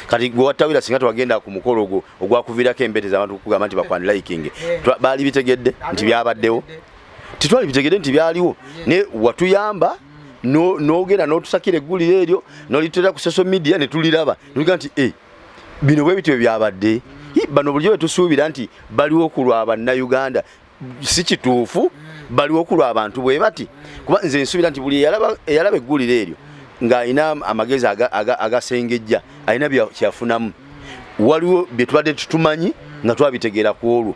S3: Kati gwe wattawira, singa tewagenda ku mukolo ogwo ogwakuviirako embetezi abantu kugamba nti bakwani liking, baali bitegedde nti byabaddewo? Tetwali bitegedde nti byaliwo. Naye watuyamba n'ogenda n'otusakira eggulire eryo n'oliteera ku social media ne tuliraba, noliga nti e bino bwe bityo byabadde. Bano bulijjo betusuubira nti baliwo ku lwa bannayuganda, si kituufu, baliwo ku lwa abantu bwe bati. Kuba nze nsuubira nti buli eyalaba eggulire eryo ng'alina amagezi agasengejja, alina kyafunamu. Waliwo bye tubadde tutumanyi nga twabitegeera ku olwo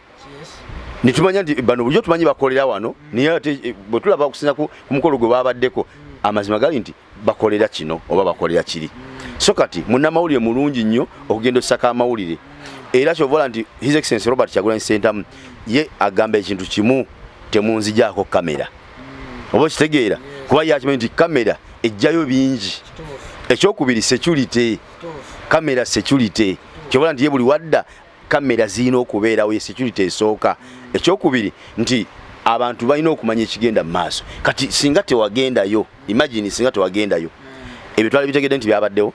S3: netumanya nti bano bulijjo tumanyi bakolera wano, naye ate bwe tulaba okusinza ku mukolo gwe babaddeko, amazima gali nti bakolera kino oba bakolera kiri. So kati munnamawulire mulungi nnyo okugenda osaka amawulire, era kyovola nti His Excellence Robert Kyagulanyi Ssentamu ye agamba ekintu kimu: temunzijaako kamera. Oba okitegeera? Kuba ye akimanyi nti kamera ejjayo bingi. Ekyokubiri, security, kamera security. Kyovola nti ye buli wadda kamera zirina okubeerawo, ye security esooka. Ekyokubiri nti Abantu balina okumanya ekigenda mu maaso. Kati singa tewagendayo, imagine singa tewagendayo, ebyo twali bitegedde nti byabaddewo,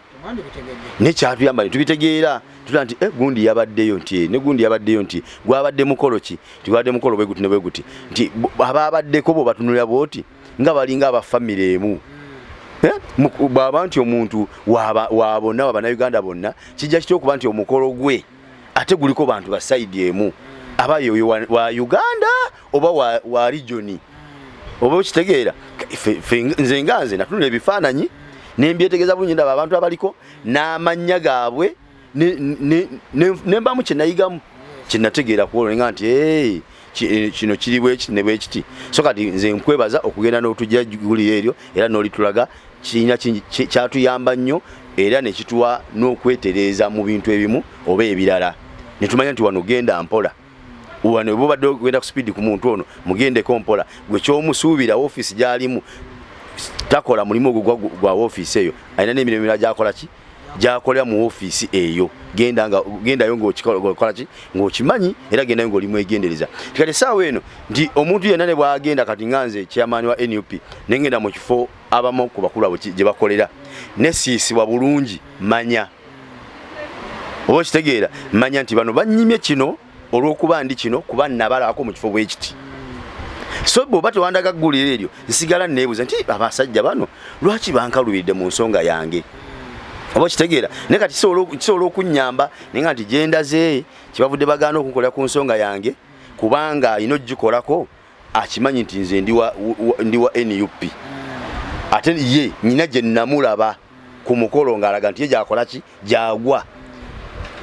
S3: naye kyatuyamba ne tubitegeera tutula nti gundi yabaddeyo, nti ne gundi yabaddeyo, nti gwabadde mukolo ki, nti gwabadde mukolo bwe guti ne bwe guti, nti ababaddeko bo batunulira bwoti nga balinga abafamire emu. Bw'aba nti omuntu wa bonna, wa Bannayuganda bonna, kijja kitya okuba nti omukolo gwe ate guliko bantu ba side emu, aba yoyo wa Uganda oba wa region, oba okitegeera? Nze nga nze natunula ebifaananyi nembyetegeeza bulungi, ndaba abantu abaliko n'amannya gaabwe, nembamu kyenayigamu, kyenategeera kuolwo nga nti kino kiri bwekiti ne bwekiti. So kati nze nkwebaza okugenda n'otujja guliro eryo era n'olitulaga. Kirina kyatuyamba nnyo era nekituwa n'okwetereeza mu bintu ebimu oba ebirala, netumanya nti wano genda mpola, wano bwobadde ogenda ku speed ku muntu ono, mugendeko mpola. Gwe kyomusuubira ofiisi gyalimu takola mulimu ogwo gwa ofiisi eyo, alina n'emirimu emirala gyakola ki, gyakolera mu ofiisi eyo. Gendayo ng'okola ki, ng'okimanyi, era gendayo ng'oli mwegendereza. Kati essaawa eno nti omuntu yenna ne bwagenda, kati nga nze chairman wa NUP, nengenda mu kifo abamu ku bakulu abo gye bakolera, nesiisibwa bulungi, manya oba okitegeera, manya nti bano bannyimye kino olw'okuba ndi kino, kuba nabalako mu kifo bwe kiti. So bw'oba tewandaga gguliro eryo, nsigala neebuuza nti abasajja bano lwaki bankalubiridde mu nsonga yange, oba okitegeera? Naye kati kisobola okunnyamba naye nga nti gyendaze kyebavudde bagaana okunkolera ku nsonga yange, kubanga alina ogikolako akimanyi nti nze ndi wa NUP, ate ye nyina gye namulaba ku mukolo ng'alaga nti ye gyakola ki, gyagwa,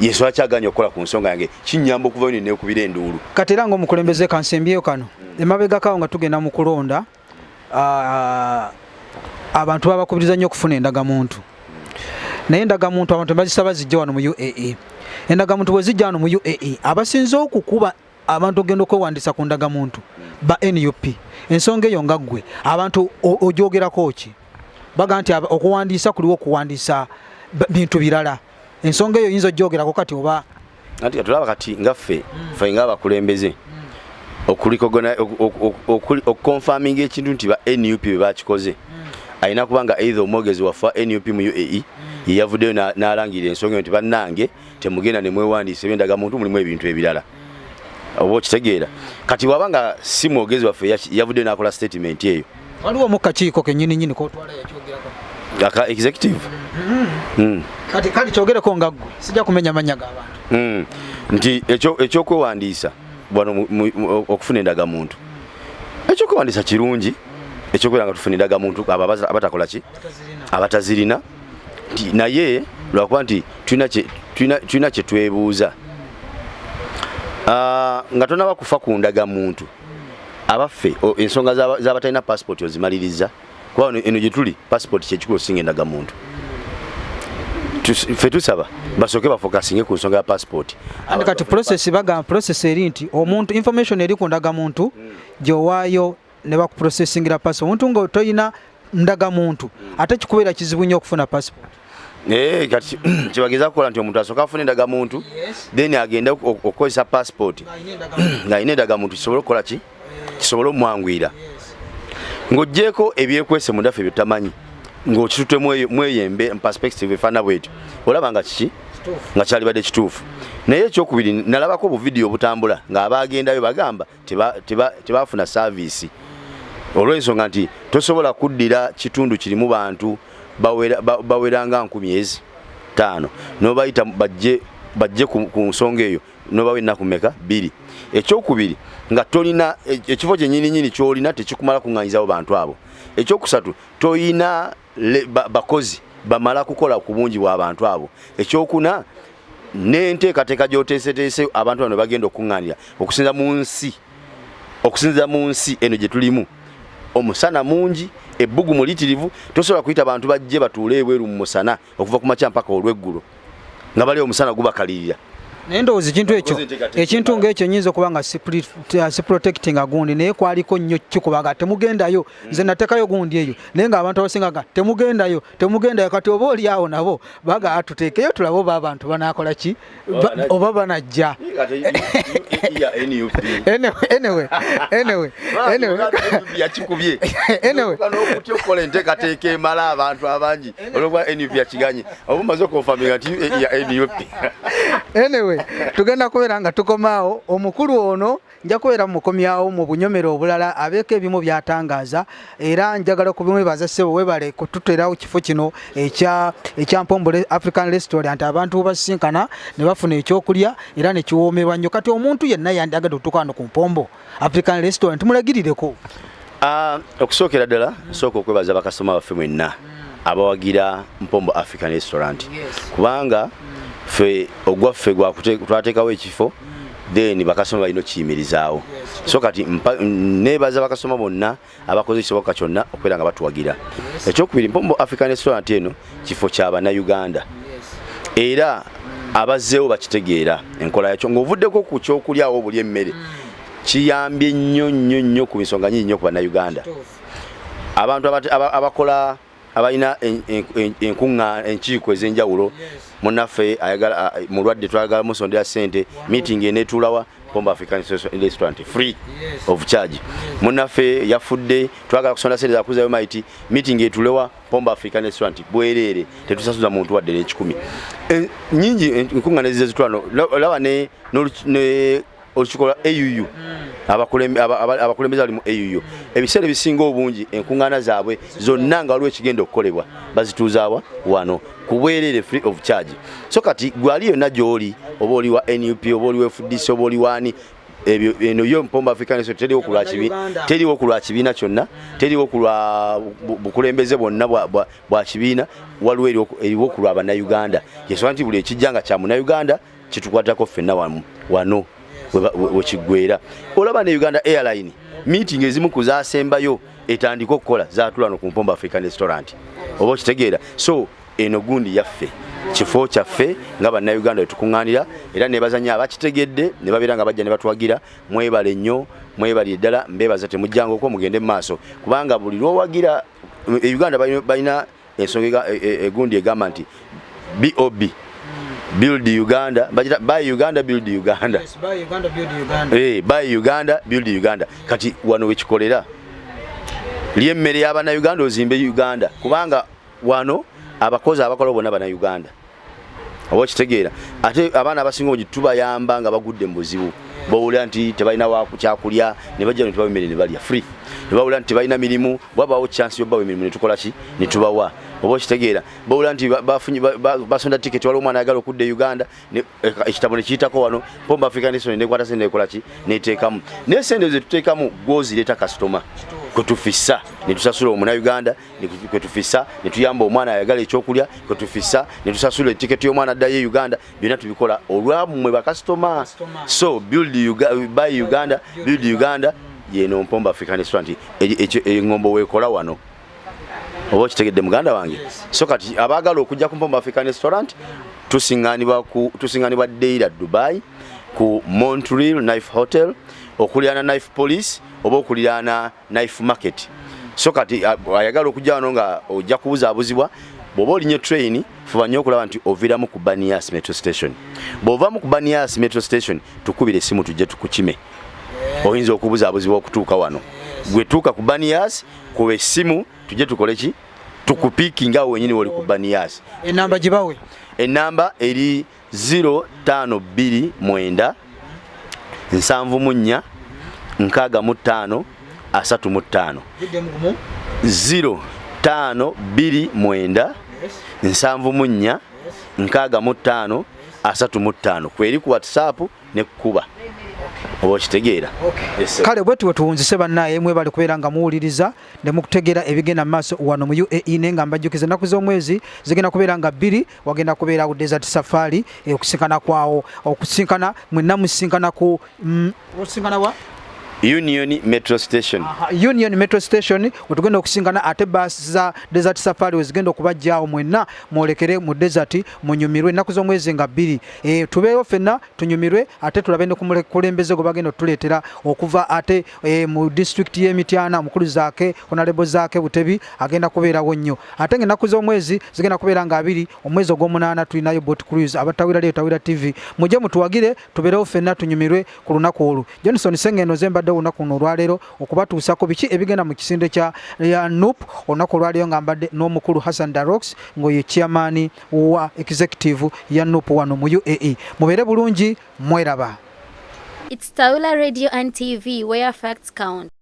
S3: yensonga kyaganya okukola ku nsonga yange. Kinyamba okuvayo nenekubira enduulu.
S2: Kati era ng'omukulembeze, kansembyeyo kano, emabegakawo nga tugenda mu kulonda, abantu babakubiriza nnyo okufuna endagamuntu, naye endagamuntu abantu bazisaba zijja wano mu UAE. Endagamuntu bwe zijja wano mu UAE, abasinze okukuba abantu ogenda okwewandiisa ku ndagamuntu ba NUP. Ensonga eyo nga ggwe abantu ogyogerako ki? Baga nti okuwandiisa kuliwo okuwandiisa bintu birala. Ensonga eyo oyinza ogyogerako kati oba?
S3: Anti tulaba kati nga ffe ng'abakulembeze okuconfirminga ekintu nti ba NUP bwe bakikoze, alina kuba nga either omwogezi waffe wa NUP mu UAE ye yavuddeyo n'alangirira ensonga eyo nti bannange, temugenda ne mwewandiisa ebyendagamuntu, mulimu ebintu ebirala, oba okitegeera? Kati bw'aba nga si mwogezi waffe yavuddeyo n'akola statement eyo.
S2: Waliwo mu kakiiko kennyini nyini kotwala yakyogerako?
S3: Aka executive.
S2: Kati kali kyogereko nga ggwe, sijja kumenya mannya g'abantu.
S3: Nti ekyokwewandiisa wano okufuna endagamuntu, ekyokwewandiisa kirungi, ekyokubeera nga tufuna endagamuntu abo abatakola ki, abatazirina, nti naye lwakuba nti tulina kye twebuuza. Nga tonaba kufa ku ndagamuntu, abaffe ensonga z'abatalina passport ozimaliriza? Kuba eno gye tuli passport kyekikulu osinga endagamuntu. Ffe tusaba basooke bafocusinge ku nsonga ya passport.
S2: Andi kati process, bagamba process eri nti omuntu information eri ku ndagamuntu gy'owaayo ne bakuprocessingira passport. Omuntu nga toyina ndagamuntu, ate kikubeera kizibu nnyo okufuna passport.
S3: Kati kyebageza kukola nti omuntu asooka afuna endagamuntu, then agende okukozesa passport ng'alina endagamuntu, kisobole okukola ki, kisobole omwanguyira. Ng'oggyeko ebyekwese mundaffe byetamanyi, ng'okitutte mweyo embe perspective efaanana bwetyo, olaba nga kiki nga kyalibadde kituufu. Naye ekyokubiri, nalabako obuvidiyo obutambula ng'abagendayo bagamba tebafuna service, olw'ensonga nti tosobola kuddira kitundu kirimu bantu bawera nga 5,000 nobayita bajje ku nsonga eyo, nobawa ennaku meka? 2. Ekyokubiri, nga tolina ekifo kyenyininyini kyolina tekikumala kuŋŋanyizawo bantu abo. Ekyokusatu, toyina bakozi bamala kukola ku bungi bw'abantu abo. Ekyokuna, n'enteekateeka gy'oteeseteese abantu bano bagenda okuŋŋaanira, okusinziira mu nsi eno gye tulimu, omusana mungi, ebbugu mulitirivu, tosobola kuyita bantu bajje batuule ebweru mu musana okuva ku makya mpaka olweggulo nga bali omusana gubakalirira.
S2: Naye ndowooza ekintu ekyo, ekintu ng'ekyo nyinza okuba nga si protecting gundi, naye kwaliko nnyo kikubaga temugendayo. Nze nateekayo gundi eyo, naye ng'abantu abasinga ga temugendayo, temugendayo. Kati oba oli awo nabo baga tuteekeyo tulabe oba abantu banaakola ki, oba banajja. Anyway.
S3: Yakikubye.
S2: Anyway.
S3: N'okutya okukola enteekateeka emala abantu abangi olwokuba NUP yakiganye, oba omaze okonfaminga nti ya NUP.
S2: Anyway, tugenda kubeera nga tukomaawo. Omukulu ono nja kubeera mukomyawo mu bunyomero obulala, abeeko ebimu byatangaaza. Era njagala kubimwebaza, ssebo, webale kututerawo kifo kino ekya Mpombo African Restaurant, abantu basisinkana ne bafuna ekyokulya era ne kiwoomerwa nnyo. Kati omuntu yenna yandyagadde okutuuka wano ku Mpombo African Restaurant, mulagirireko.
S3: Okusookera ddala nsooka okwebaza bakasitoma baffe mwenna abawagira Mpombo African Restaurant, kubanga ffe ogwaffe twateekawo ekifo, then bakasitoma balina okukiyimirizaawo. So kati neebaza bakasitoma bonna abakoze ekisoboka kyonna okubeera nga batuwagira. Ekyokubiri, Mpombo African Restaurant eno kifo kya Bannayuganda, era abazzeewo bakitegeera enkola yakyo. Ng'ovuddeko ku kyokulyawo obuli emmere, kiyambye nnyo nnyo nnyo ku nsonga nyingi nnyo ku Bannayuganda. Abantu abakola, abalina enkuŋŋaana, enkiiko ez'enjawulo, munnaffe ayagala mulwadde, twagala musondera ssente, meeting eneetuulawa? Mpombo African Restaurant, free of charge. Munnaffe yafudde, twagala kusonda ssente zakuzayo maiti, meeting etulewa? Mpombo African Restaurant, bwereere, tetusasuza muntu wadde n'ekikumi. Nyingi enkuŋŋaana ezize zitwano. Laba ne olukiiko lwa AUU, abakulembeze bali mu AUU, ebiseera ebisinga obungi enkuŋŋaana zaabwe zonna nga waliwo ekigenda okukolebwa bazituuzaawa wano ku bwereere, free of charge. So kati gwali yonna gy'oli, oba oli wa NUP, oba oli wa FDC, oba oli waani, ebyo eno yo Mpombo African Restaurant teriwo ku lwa teriwo ku lwa kibiina kyonna, teriwo ku lwa bukulembeze bwonna bwa kibiina. Waliwo eriwo ku lwa Bannayuganda. Yensonga nti buli ekijja nga kya Munnayuganda kitukwatako ffenna wamu wano wekiggwera. Olaba ne Uganda Airline meeting ezimu ku zasembayo etandika okukola zatula no ku Mpombo African Restaurant, oba okitegeera? So eno gundi yaffe, kifo kyaffe nga Bannayuganda wetukuŋŋaanira. Era nebaza nnyo abakitegedde ne babeera nga bajja ne batuwagira. Mwebale nnyo, mwebalire ddala, mbebaza. Temujjanga okwo, mugende mu maaso, kubanga buli lwowagira e Uganda balina ensonga egundi egamba nti BOB, build Uganda, bagita buy Uganda, build Uganda.
S2: Yes, buy Uganda, build Uganda.
S3: Buy Uganda, build Uganda. Kati wano wekikolera, lyemmere y'Abannayuganda ozimbe Uganda, kubanga wano abakozi abakola bonna Bannayuganda, oba okitegeera? Ate abaana abasinga obungi tubayamba nga bagudde mu buzibu, bawulira nti tebalina kyakulya, ne bajja ne tubawa emmere ne balya free. Ne bawulira nti tebalina mirimu, bwabawo chance yobawa emirimu ne tukola ki? Ne tubawa, oba okitegeera? Bawulira nti bafunye basonda tiketi, waliwo omwana ayagala okudda e Uganda, ekitabo ne kiyitako wano Mpombo African Restaurant, nekwata sente nekola ki? Neteekamu. Naye sente zetuteekamu gwozireeta kasitoma kwetufissa ne tusasula Omunauganda, kwetufissa ne tuyamba omwana ayagala ekyokulya, kwetufissa ne tusasula etiketi y'omwana addayo e Uganda. Byonna tubikola olwammwe bakasitoma. So build buy Uganda, build Uganda. Yeno Mpombo African Restaurant, eŋŋombo weekola wano, oba okitegedde muganda wange? So kati abaagala okujja ku Mpombo African Restaurant, tusiŋŋanibwa Deira Dubai ku Montreal Knife Hotel, okuliraana Knife Police oba okuliraana Knife Market. So kati ayagala okujja wano nga ojja kubuzaabuzibwa. Bw'oba olinye train, fuba nnyo okulaba nti oviiramu ku Banias Metro Station. Bw'ovamu ku Banias Metro Station, tukubire essimu tujje tukukime. Oyinza okubuzaabuzibwa okutuuka wano. Gwe tuuka ku Banias, kuba essimu tujje tukole ki? Tukupiikinga awo wenyini woli ku Banias.
S2: Enamba gibawe.
S3: Enamba eri 0529 74 65 35.
S2: Giddemu gumu.
S3: 0529 74 65 35, kweri ku WhatsApp ne kuba, oba okitegeera? Yes, sir.
S2: Kale bwe tuwe tuwunzise bannaye, mwebale kubeera nga muwuliriza ne mukutegeera ebigenda mu maaso wano mu UAE. Naye nga mbajjukiza, ennaku z'omwezi zigenda kubeera nga 2, wagenda kubeerawo Desert Safari, okusinkana kwawo, okusinkana mwenna musinkana ku osinkana wa?
S3: Union Metro Station.
S2: Aha, Union Metro Station wetugenda okusingana, ate baasi za Desert Safari wezigenda okubajjaawo mwenna mwolekere mu desert munyumirwe ennaku z'omwezi nga 2. Tubeeyo ffenna tunyumirwe, ate tulabe ne ku mukulembeze gwe bagenda otuleetera okuva ate mu disitulikiti y'e Mityana, omukulu Zaake, Honorable Zaake Butebi agenda kubeerawo nnyo. Ate ng'ennaku z'omwezi zigenda kubeera nga 2 omwezi ogw'omunaana tulinayo boat cruise. Abatawira leero Tawira TV, mujje mutuwagire, tubeerewo ffenna tunyumirwe ku lunaku olwo. Johnson Sengendo nze mbadde olunaku luno olwaleero okubatuusako biki ebigenda mu kisinde kya ya NUP olunaku olwaleero, nga mbadde n'omukulu Hassan Darox ng'oye chairman wa executive ya NUP wano mu UAE. Mubeere bulungi, mweraba.
S1: It's Tawila Radio and TV, where facts count.